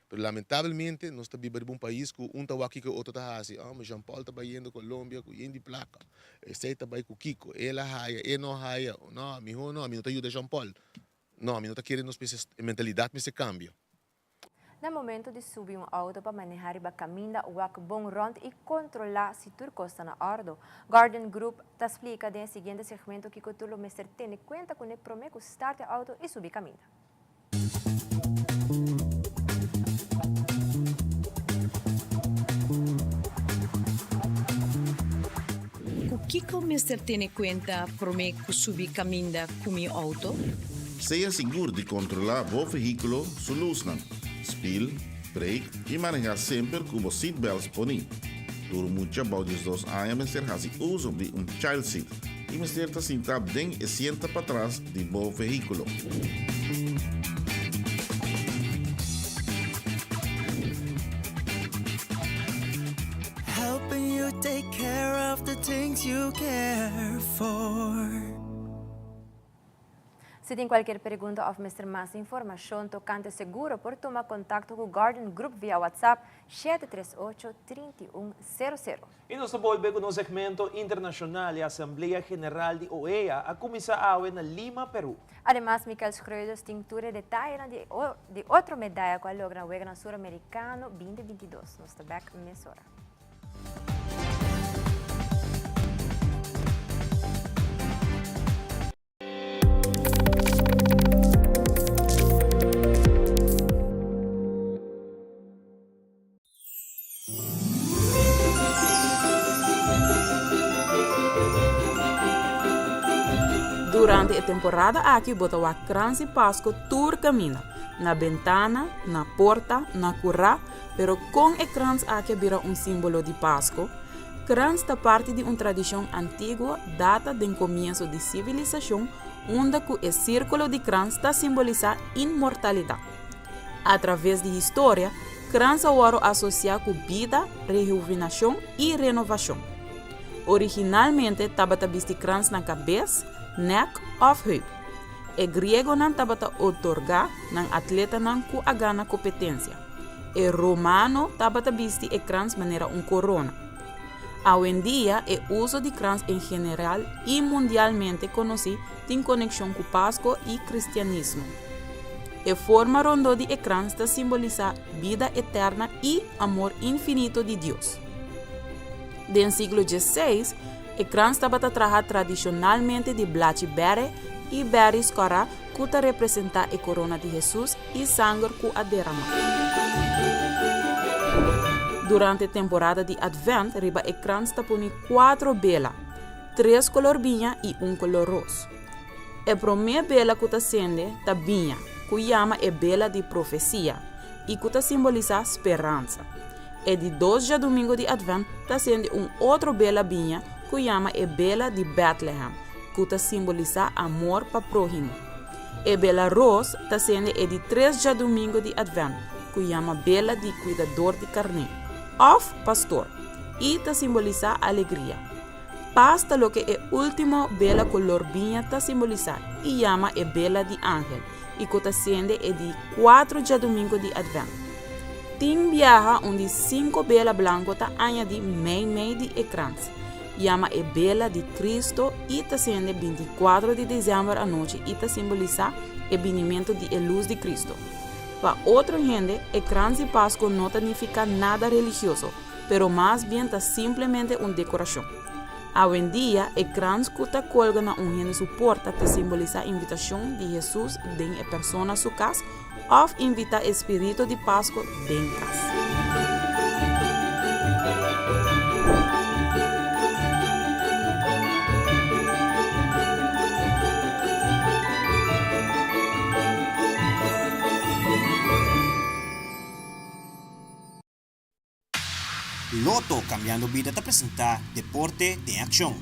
U: Pero lamentabelmente nos ta biba riba un pais ku un ta wak kiko e otro ta hasi. Oh, mi Jean Paul ta bayendo Colombia ku yen di plaka. Esei ta bai ku kiko. El a haya, e no haya. No, miho no, ami no ta yuda Jean Paul. No, ami no ta kere nos mester, e mentalidat mester kambia.
C: Na momento di subi un auto pa maneha riba caminda wak bon rond y controla si tur cos ta na ordo. Guardian Group ta splica den e siguiente segmento kico tur lo mester tene cuenta cune prome cu start e auto y subi caminda.
A: Cu kico mester tene cuenta prome cu subi caminda cu mi auto?
V: Sea sigur di kontrolá bo vehíkulo su lusnan, spil, brake i manehá semper ku bo seatbelts poní. Tur mucha bou 12 aña mester hasi uso di un child seat i mester ta sintá den e sienta patras di bo vehíkulo.
H: Helping you take care of the things you care for.
C: Si tin cualkier pregunta of mester mas informacion tocante seguro por tuma contacto cu Garden Group via WhatsApp 738 31 00.
B: Y nos ta bolbe cu nos segmento internacional. E Asamblea General di OEA a cuminsa awe na Lima, Peru.
C: Ademas Michael Schreuders tin tur e detayenan di di otro medaya cu a logra na Weganan Sur Americano 2022. Nos ta bek mesora.
W: Durante e temporada aki bo ta wak krans di Pasko tur kaminda, na bentana, na porta, na kurá, pero kon e krans aki a bira un símbolo di Pasko? Krans ta parti di un tradishon antiguo data den komienso di sivilisashon unda ku e sírkulo di krans ta simbolisá inmortalidat. Atraves di historia, krans a wòrdu asosiá ku bida, rehuvinashon i renovashon. Originalmente tabata bisti krans na kabes, nèk òf heup. E griegonan tabata otorgá nan atletanan ku a gana kompetensia. E romano tabata bisti e krans manera un korona. Awendia e uso di krans en general i mundialmente konosí tin konekshon ku Pasko i kristianismo. E forma rondó di e krans ta simbolisá bida eterna i amor infinito di Dios. Den siglo diesseis, e krans tabata traha tradishonalmente di blachi bèrè i bèris kòrá ku ta representá e korona di Hesus i sanger ku a deramá. Durante temporada di Advent riba e krans ta pone kuatro bela, tres kolor biña i un kolor ros. E promé bela ku ta sende ta biña, ku yama e bela di profesia i ku ta simbolisá speransa. E di dos djadumingu di Advent ta sende un otro bela biña ku yama e bela di Bètlehem, ku ta simbolisá amor pa próhimo. E bela ros ta sende e di tres djadumingu di Advent, ku yama bela di kuidador di karné, òf pastor, i ta simbolisá alegria. Pas ta loke e último bela kolor biña ta simbolisá i yama e bela di angel, i ku ta sende e di kuatro djadumingu di Advent. Tin biaha un di sinku bela blanku ta añadí meimei di e krans. yama e bela di Cristo i ta sende binticuatro di december anochi i ta simbolisa e binimento di e lus di Cristo. Pa otro hende, e krans di Pasco no ta nifica nada religioso, pero mas bien ta simplemente un decoracion. Awendia, e krans cu ta colga na un hende su porta ta simbolisa invitacion di Jesus den e persona su cas of invita e spirito di Pasco den cas.
D: Lotto Cambiando Bida ta presenta Deporte den Accion.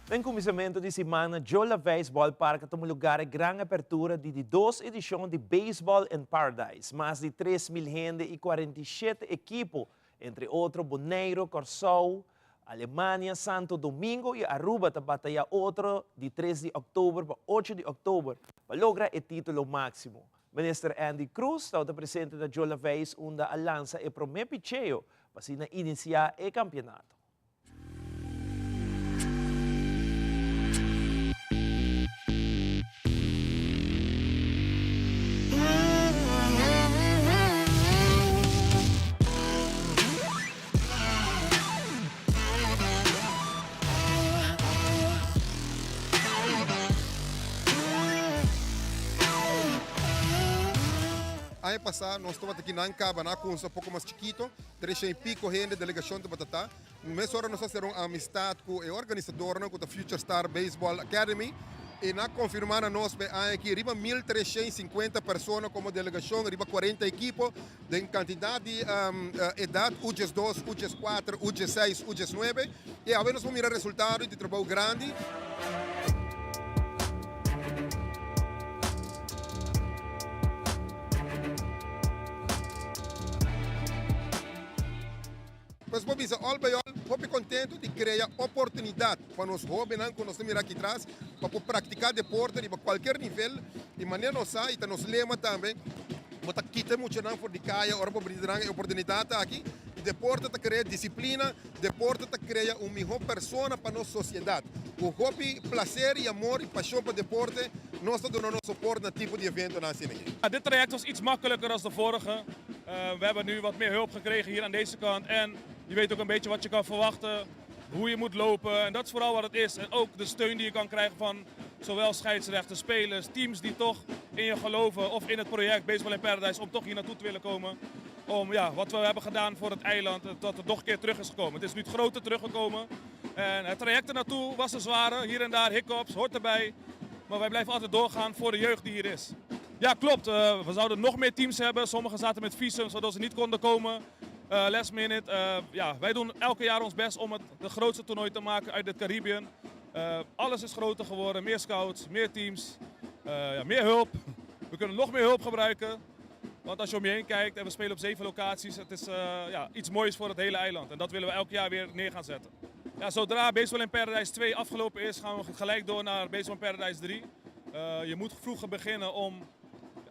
B: Den kuminsamentu di siman na Joe Laveist Ballpark a tuma lugar e gran apertura di di dos edishon di Baseball in Paradise. Mas di 3,000 hende i 47 ekipo, entre otro Boneiru, Kòrsou, Alemania, Santo Domingo i Aruba ta bataya otro di tres di òktober pa ocho di òktober pa logra e título máksimo. Minister Endy Croes tabata presente na Joe Laveist unda a lansa e promé picheo pa asina inisiá e kampeonato.
P: Aña pasá nos tabata aki nan kaba nan a kunsa poko mas chikito, tresha i piko hende delegashon tabata ta. Mesora nos a sera un amistad ku e organisadornan ku ta Future Star Baseball Academy i nan a konfirmá na nos pa e aña aki riba 1350 persona komo delegashon riba 40 ekipo den kantidat di edat U 12, U 14, U 6, U 9 i awe nos por mira resultado di trabou grandi. Pues por bisa all by all hopi contento di crea oportunidad pa nos hobennan cu nos ta mira aki tras pa por practica deporte riba cualkier nivel y manera nos sa y ta nos lema tambe bo ta kita e muchanan for di caya ora bo brinda nan e oportunidad aki y deporte ta crea disciplina, deporte ta crea un miho persona pa nos sociedad. Cu hopi placer y amor y pasion pa deporte nos ta duna nos soport na tipo di eventonan asina aki.
E: Dit traject was iets makkelijker als de vorige. We hebben nu wat meer hulp gekregen hier aan deze kant en je weet ook een beetje wat je kan verwachten, hoe je moet lopen en dat is vooral wat het is. En ook de steun die je kan krijgen van zowel scheidsrechters, spelers, teams die toch in je geloven of in het project Baseball in Paradise om toch hier naartoe te willen komen. Om ja, wat we hebben gedaan voor het eiland, dat het nog een keer terug is gekomen. Het is nu het grote teruggekomen. En het traject ernaartoe was een zware, hier en daar hiccups, hoort erbij. Maar wij blijven altijd doorgaan voor de jeugd die hier is. Ja, klopt. Eh, we zouden nog meer teams hebben. Sommigen zaten met visums, waardoor ze niet konden komen. Uh, last minute. Uh, ja, wij doen elke jaar ons best om het de grootste toernooi te maken uit de Caribbean. alles is groter geworden. Meer scouts, meer teams, ja, meer hulp. We kunnen nog meer hulp gebruiken. Want als je om je heen kijkt en we spelen op zeven locaties, het is ja, iets moois voor het hele eiland. En dat willen we elk jaar weer neer gaan zetten. Ja, zodra Baseball in Paradise 2 afgelopen is, gaan we gelijk door naar Baseball in Paradise 3. Eh, je moet vroeger beginnen om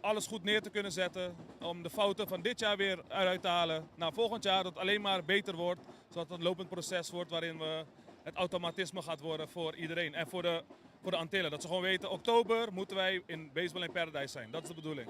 E: alles goed neer te kunnen zetten. Om de fouten van dit jaar weer eruit te halen. Naar volgend jaar dat het alleen maar beter wordt. Zodat het een lopend proces wordt waarin we het automatisme gaat worden voor iedereen. En voor de, voor de Antillen. Dat ze gewoon weten, oktober moeten wij in Baseball in Paradise zijn. Dat is de bedoeling.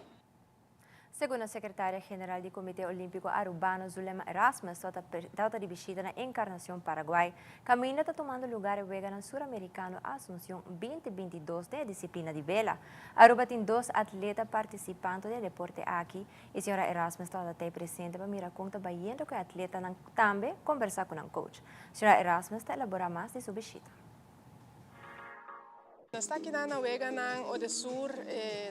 C: Segun e sekretaria general di Komité Olímpiko Arubano Zulema Erasmus tabata di bishita na Encarnacion, Paraguay, kaminda ta tumando lugar e Weganan Suramerikano Asunción 2022 den e disiplina di bela. Aruba tin dos atleta partisipanto den e deporte aki i señora Erasmus tabata tei presente pa mira kon ta bayendo ku e atletanan tambe kombersá ku nan coach. Señora Erasmus ta elaborá mas di su bishita.
F: Nos ta akinan na weganan Odesur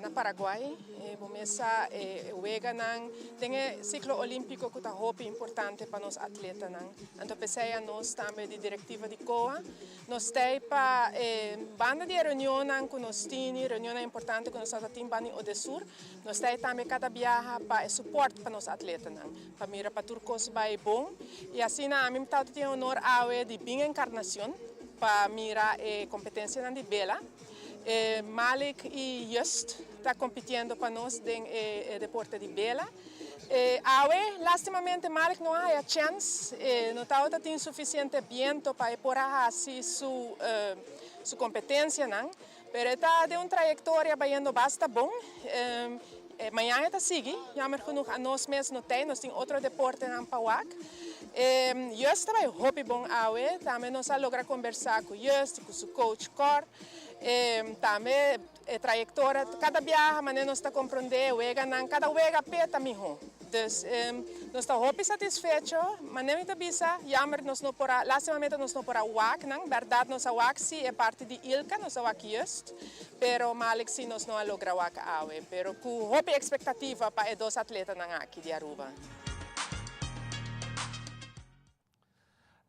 F: na Paraguay. Bo mes sa e weganan den e siklo olímpiko ku ta hopi importante pa nos atletanan. Anto p'esei anos tambe di direktiva di COA nos ta ei pa e banda di e reunionnan ku nos tini, reunionnan importante ku nos ta tin banda di Odesur, nos ta ei tambe kada biaha pa e supòrt pa nos atletanan, pa mira pa tur kos bai bon. I asina ami ta tin e honor awe di bin Encarnacion. Pa mira e competencianan di bela. Malik y Just ta compitiendo pa nos den e deporte di bela. Awe, lastimamente Malik no a haya chèns, e no tabata tin sufisiente biento pa e por a hasi su su kompetensianan, pero e ta den un trayektoria bayendo basta bon. Mañan e ta sigui, jammer genoeg anos mes no tei, nos tin otro deportenan pa wak. Just ta bai hopi bon awe, tambe nos a logra kombersá ku Just i ku su coach Cor. Tambe E trayectoria cada biaha manera nos ta comprende e weganan, cada wega p'e ta miho. Dus nos ta hopi satisfecho, manera mi ta bisa, jammer nos no por a, lastimamente nos no por a wak nan, berdad nos a wak si e parti di Ilka, nos a wak Just, pero Malik si nos no a logra wak awe, pero cu hopi expectativa pa e dos atletanan aki di Aruba.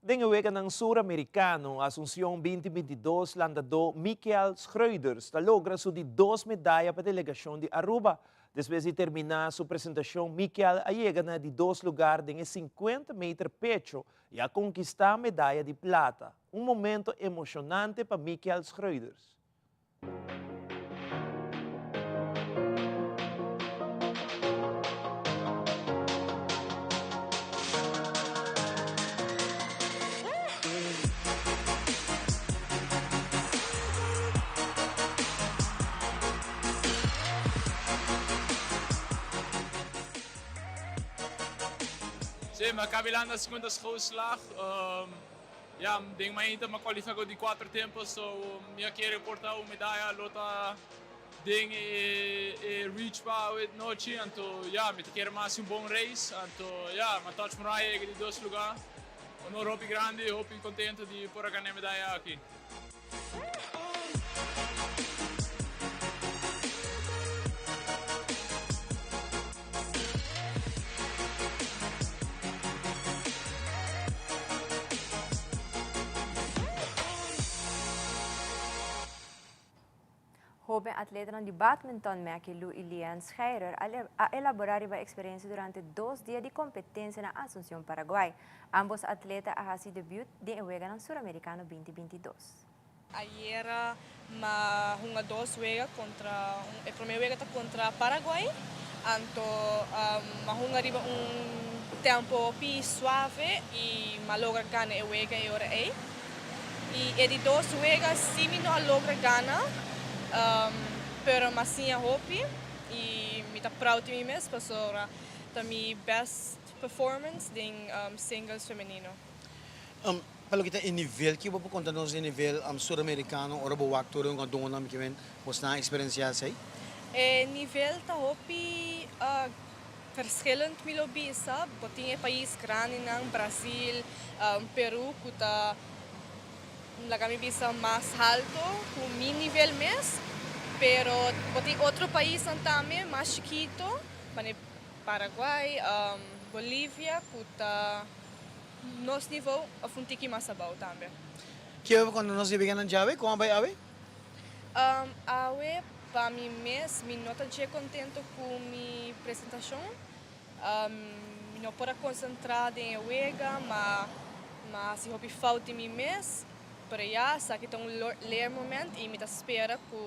B: Den e Weganan Sur Americano, Asuncion 2022 landadó Michael Schreuders ta logra su di dos medaya pa delegacion di Aruba. Despues di termina su presentacion Michael a yega na di dos lugar den e 50 meter pecho y a conquista medaya di plata. Un momento emocionante pa Michael Schreuders.
G: Sí, mi a caba landa 50 schoolslag. Ya, den mainta m'a cualifica cu di cuater tempo, so mi a kere por ta un medaya lo ta den e e reach pa awe nochi, anto ya, mi ta kere m'a haci un bon race, anto ya, m'a touch Muraya yega di dos lugar. Honor hopi grandi, hopi contento di por a gana e medaya aki.
C: Hoben atletanan di badminton Maggie Lu y Lianne Scheirer a elabora riba experiencia durante dos dia di competencia na Asuncion, Paraguay. Ambos atleta a haci debut den e Weganan Suramericano 2022.
J: Ayera m'a hunga dos wega kontra, e promé wega ta kontra Paraguay, anto m'a hunga riba un tempo hopi suave i m'a logra gana e wega e ora ei. I e di dos wega sí mi no a logra gana, pero m'a siña hopi i mi ta proud di mi mes pasobra ta mi best performance den singles femenino.
K: Pa loke ta e nivel, ki bo por konta nos di e nivel suramerikano ora bo wak tur e hungadónan mi ke men bosnan a eksperensiá esei?
J: E nivel ta hopi verschillend mi lo bisa. Bo tin e pais grandinan, Brasil, Peru ku ta laga mi bisa mas halto ku mi nivel mes, pero bo tin otro paisnan tambe mas chikito, manera Paraguay, Bolivia ku ta Nos nivo of un tiki mas abou tambe.
K: Kier cuando nos yega nan djawe? Con a bay awe?
J: Awe pa mi mes mi no ta dje contento cu mi presentacion. Mi no por a concentra den e wega, ma ma haci hopi fout di mi mes. Pero ya, esaki ta un leermoment y mi ta spera cu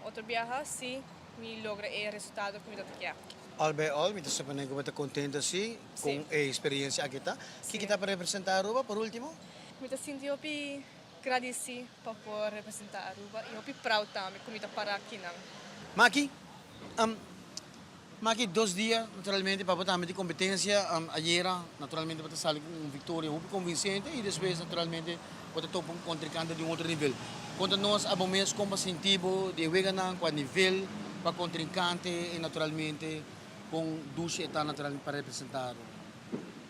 J: otro biaha si mi logra e resultado cu mi ta kier.
K: Al bij al, mi ta suponé ku bo ta kontento si kon e eksperensia aki ta. Kiko ta pa representá Aruba por último?
J: Mi ta sinti hopi gradisí pa por representá Aruba i hopi proud tambe ku mi ta pará akinan.
K: Maki, Maki dos dia naturalmente pa bo tambe di kompetensia. Ayera naturalmente bo ta sali ku un viktoria hopi konvinsente i despues naturalmente bo ta topa un kontrinkante di un otro nivel. Konta nos abo mes kon bo sinti bo di e weganan, kua nivel, kua kontrinkante i naturalmente kon dushi e ta naturalmente pa representá Aruba.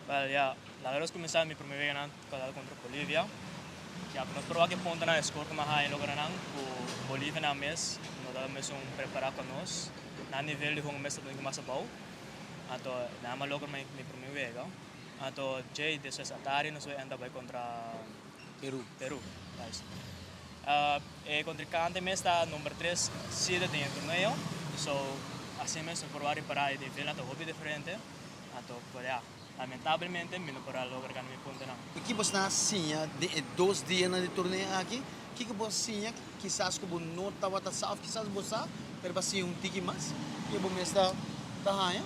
X: Wel ya, laga nos kuminsá mi promé weganan ku a dal kontra Bolivia. Ya, nos por wak e puntonan, e skor ku mi a haña logra nan ku Bolivia nan mes no tabata mesun prepará ku nos. Nan nivel di hunga mes tabata un poco mas abou. Anto nan a logra mi promé wega. Anto djei despues atari nos bai enta bai kontra
K: Peru.
X: Peru, juist. E kontrinkante mes ta number tres seeded den e torneo, so asina mes nos por wak ripará e nivelnan ta hopi diferente, anto por ya, lamentablemente mi no por a logra gana mi puntonan.
K: Ki bo sta siña den e dos dianan di torneo aki? Kiko bo a siña kisas ku bo no tabata sa òf kisas bo sa pero bo a siña un tiki mas? Ke bo mes ta haña?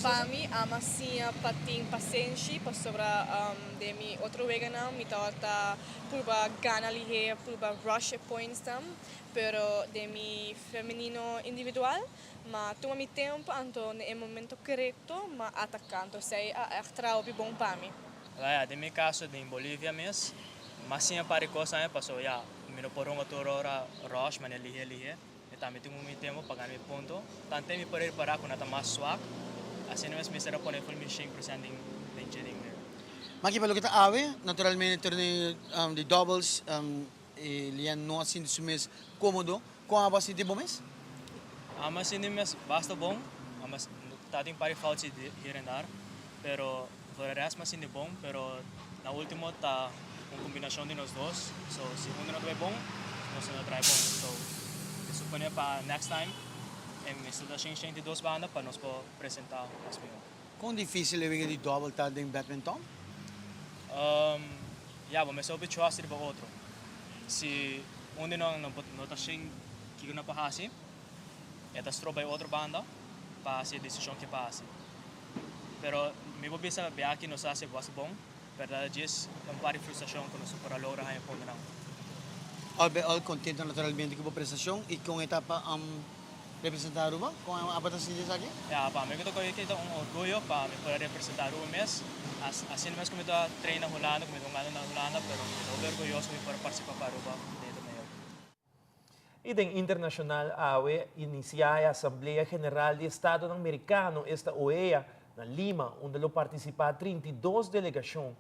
J: Pa mi a siña pa tin pasenshi pasobra den mi otro weganan mi tabata purba gana lihe, purba rush e pointsnan, pero den mi femenino individual m'a tuma mi tempo anto na e momento corecto m'a ataca, anto esey a echt traha hopi bon pa mi.
X: Ya, den mi caso den Bolivia mes, m'a siña un par di cos tambe pasobra ya mi no por hunga tur ora rush manera lihe lihe. Mi tambe tin un mi tempo pa gana mi punto. Tante mi por repará ku nan ta mas swak, asina mes mester a pone ful mi 100% den den dje den wega.
K: Maki pa loke ta awe, naturalmente torneo di doubles e Lian no a sinti su mes komodo. Kon abo a sinti bo mes?
X: Amo a sinti mi mes basta bon. Amo ta tin un par di foutjes hier en daar, pero voor de rest mi a sinti bon, pero na ultimo ta un combinacion di nos dos, so si uno no ta bay bon, nos no ta traha bon, so mi supone pa next time e mester ta shen shen di dos banda pa nos por presenta mas miho.
K: Kon dificil e wega di double ta den badminton?
X: Ya, bo mester hopi trust riba otro. Si un di nan no ta shen kiko nan por haci, e ta stroba e otro banda pa haci e decision ke pa haci. Pero mi por bisa bia aki nos a haci basta bon, pero ta djis un par di frustracion cu nos no por a logra haña puntonan.
K: Al bij al contento naturalmente cu bo prestacion y con e ta pa representa Aruba? Con abo ta sinti esaki?
X: Ya, pa mi cu ta coge aki ta un orguyo pa mi por a representa Aruba mes. Asina mes cu mi ta train na Hulanda, cu mi ta hungando na Hulanda, pero mi ta hopi orguyoso cu mi por a participa pa Aruba den e torneo.
B: Y den internacional awe inicia e Asamblea General di Estadonan Mericano, esta OEA, na Lima, unda lo participa 32 delegacion,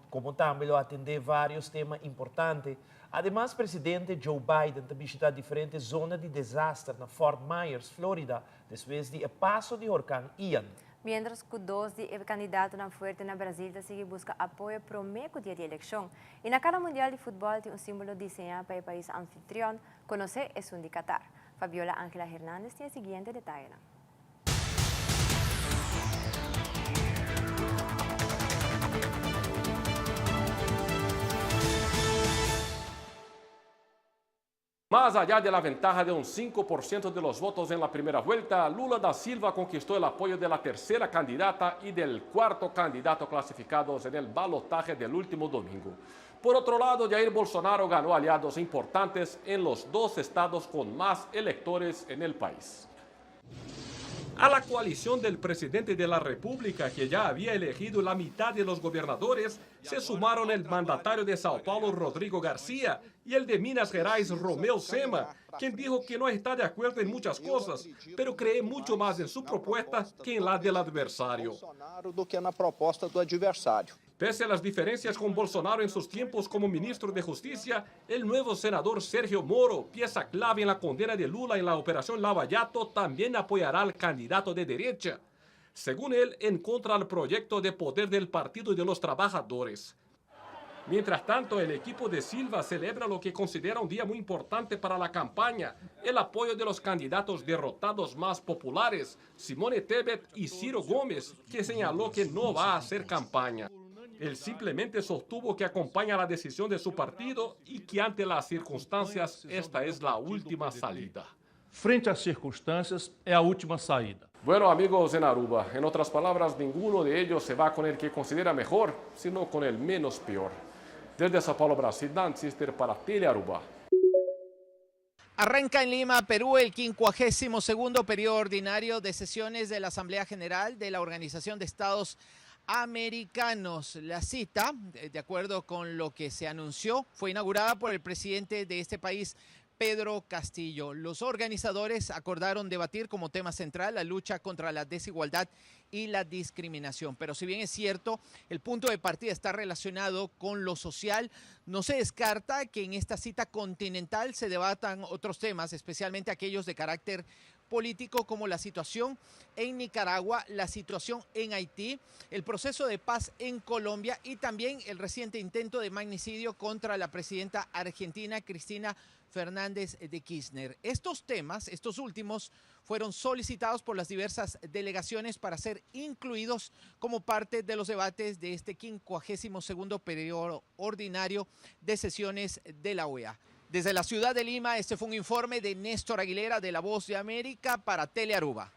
B: como tambe lo atende varios tema importante. Ademas Presidente Joe Biden ta bishita diferente zona di desaster na Fort Myers, Florida, despues di e paso di horcan Ian.
C: Mientras cu dos di e candidatonan fuerte na Brasil ta sigui busca apoyo prome cu dia di eleccion. Y na cada Mundial di Futbol tin un simbolo diseña pa e pais anfitrion, conoce esun di Qatar. Fabiola Angela Hernandez tin e siguiente detayenan.
I: Más allá de la ventaja de un 5% de los votos en la primera vuelta, Lula da Silva conquistó el apoyo de la tercera candidata y del cuarto candidato clasificados en el balotaje del último domingo. Por otro lado, Jair Bolsonaro ganó aliados importantes en los dos estados con más electores en el país. A la coalición del presidente de la República, que ya había elegido la mitad de los gobernadores, se sumaron el mandatario de Sao Paulo, Rodrigo García, y el de Minas Gerais, Romeu Zema, quien dijo que no está de acuerdo en muchas cosas, pero cree mucho más en su propuesta que en la del adversario.
L: do que na proposta do adversário.
I: Pese a las diferencias con Bolsonaro en sus tiempos como ministro de Justicia, el nuevo senador Sergio Moro, pieza clave en la condena de Lula en la operación Lava Jato, también apoyará al candidato de derecha. Según él, en contra al proyecto de poder del Partido de los Trabajadores. Mientras tanto, el equipo de Silva celebra lo que considera un día muy importante para la campaña, el apoyo de los candidatos derrotados más populares, Simone Tebet y Ciro Gómez, que señaló que no va a hacer campaña. Él simplemente sostuvo que acompaña la decisión de su partido y que ante las circunstancias esta es la última salida.
M: Frente às circunstâncias, é a última saída.
I: Bueno, amigos en Aruba, en otras palabras, ninguno de ellos se va con el que considera mejor, sino con el menos peor. Desde Sao Paulo, Brasil, Dan Sister para Telearuba.
N: Arranca en Lima, Perú, el 52 periodo ordinario de sesiones de la Asamblea General de la Organización de Estados Americanos. La cita, de acuerdo con lo que se anunció, fue inaugurada por el presidente de este país, Pedro Castillo. Los organizadores acordaron debatir como tema central la lucha contra la desigualdad y la discriminación. Pero si bien es cierto, el punto de partida está relacionado con lo social, no se descarta que en esta cita continental se debatan otros temas, especialmente aquellos de carácter político como la situación en Nicaragua, la situación en Haití, el proceso de paz en Colombia y también el reciente intento de magnicidio contra la presidenta argentina Cristina Fernández de Kirchner. Estos temas, estos últimos, fueron solicitados por las diversas delegaciones para ser incluidos como parte de los debates de este 52 periodo ordinario de sesiones de la OEA. Desde la ciudad de Lima, este fue un informe de Néstor Aguilera de La Voz de América para Telearuba.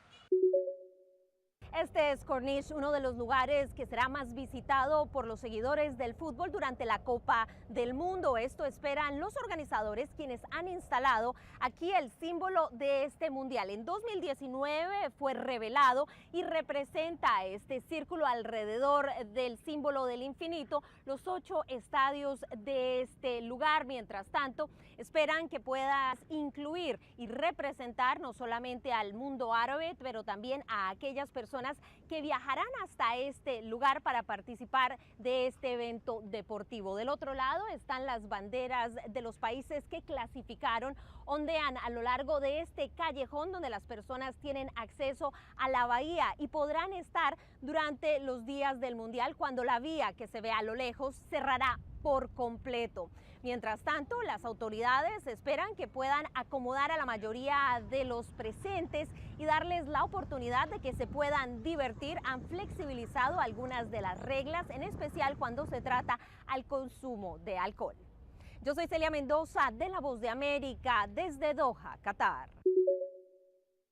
O: Este es Corniche, uno de los lugares que será más visitado por los seguidores del fútbol durante la Copa del Mundo. Esto esperan los organizadores quienes han instalado aquí el símbolo de este mundial. En 2019 fue revelado y representa este círculo alrededor del símbolo del infinito, los ocho estadios de este lugar. Mientras tanto, esperan que puedas incluir y representar no solamente al mundo árabe, pero también a aquellas personas que viajarán hasta este lugar para participar de este evento deportivo. Del otro lado están las banderas de los países que clasificaron, ondean a lo largo de este callejón donde las personas tienen acceso a la bahía y podrán estar durante los días del Mundial cuando la vía que se ve a lo lejos cerrará por completo. Mientras tanto, las autoridades esperan que puedan acomodar a la mayoría de los presentes y darles la oportunidad de que se puedan divertir. Han flexibilizado algunas de las reglas, en especial cuando se trata al consumo de alcohol. Yo soy Celia Mendoza de La Voz de América desde Doha, Qatar.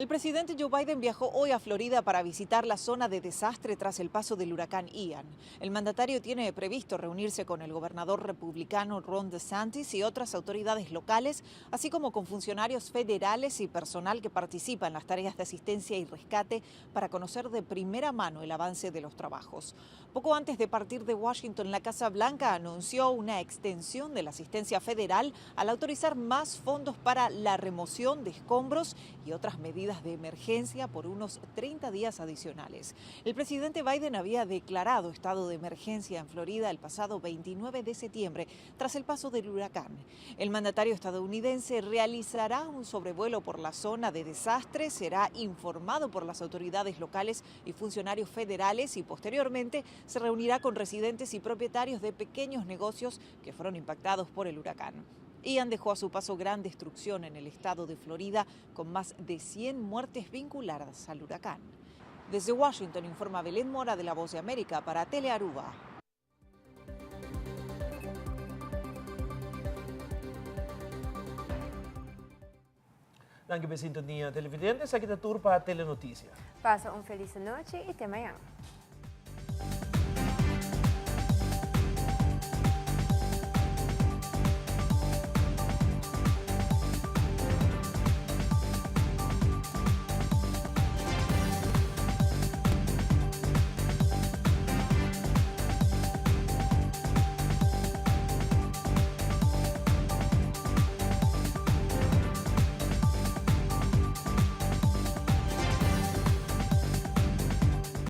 Q: El presidente Joe Biden viajó hoy a Florida para visitar la zona de desastre tras el paso del huracán Ian. El mandatario tiene previsto reunirse con el gobernador republicano Ron DeSantis y otras autoridades locales, así como con funcionarios federales y personal que participa en las tareas de asistencia y rescate para conocer de primera mano el avance de los trabajos. Poco antes de partir de Washington, la Casa Blanca anunció una extensión de la asistencia federal al autorizar más fondos para la remoción de escombros y otras medidas de emergencia por unos 30 días adicionales. El presidente Biden había declarado estado de emergencia en Florida el pasado 29 de septiembre tras el paso del huracán. El mandatario estadounidense realizará un sobrevuelo por la zona de desastre, será informado por las autoridades locales y funcionarios federales y posteriormente se reunirá con residentes y propietarios de pequeños negocios que fueron impactados por el huracán. Ian dejó a su paso gran destrucción en el estado de Florida, con más de 100 muertes vinculadas al huracán. Desde Washington informa Belén Mora de La Voz de América para Telearuba.
B: Danki pa e sintonia televidente. Esaki ta tur pa Telenoticia.
C: Pasa un feliz nochi y te mañan.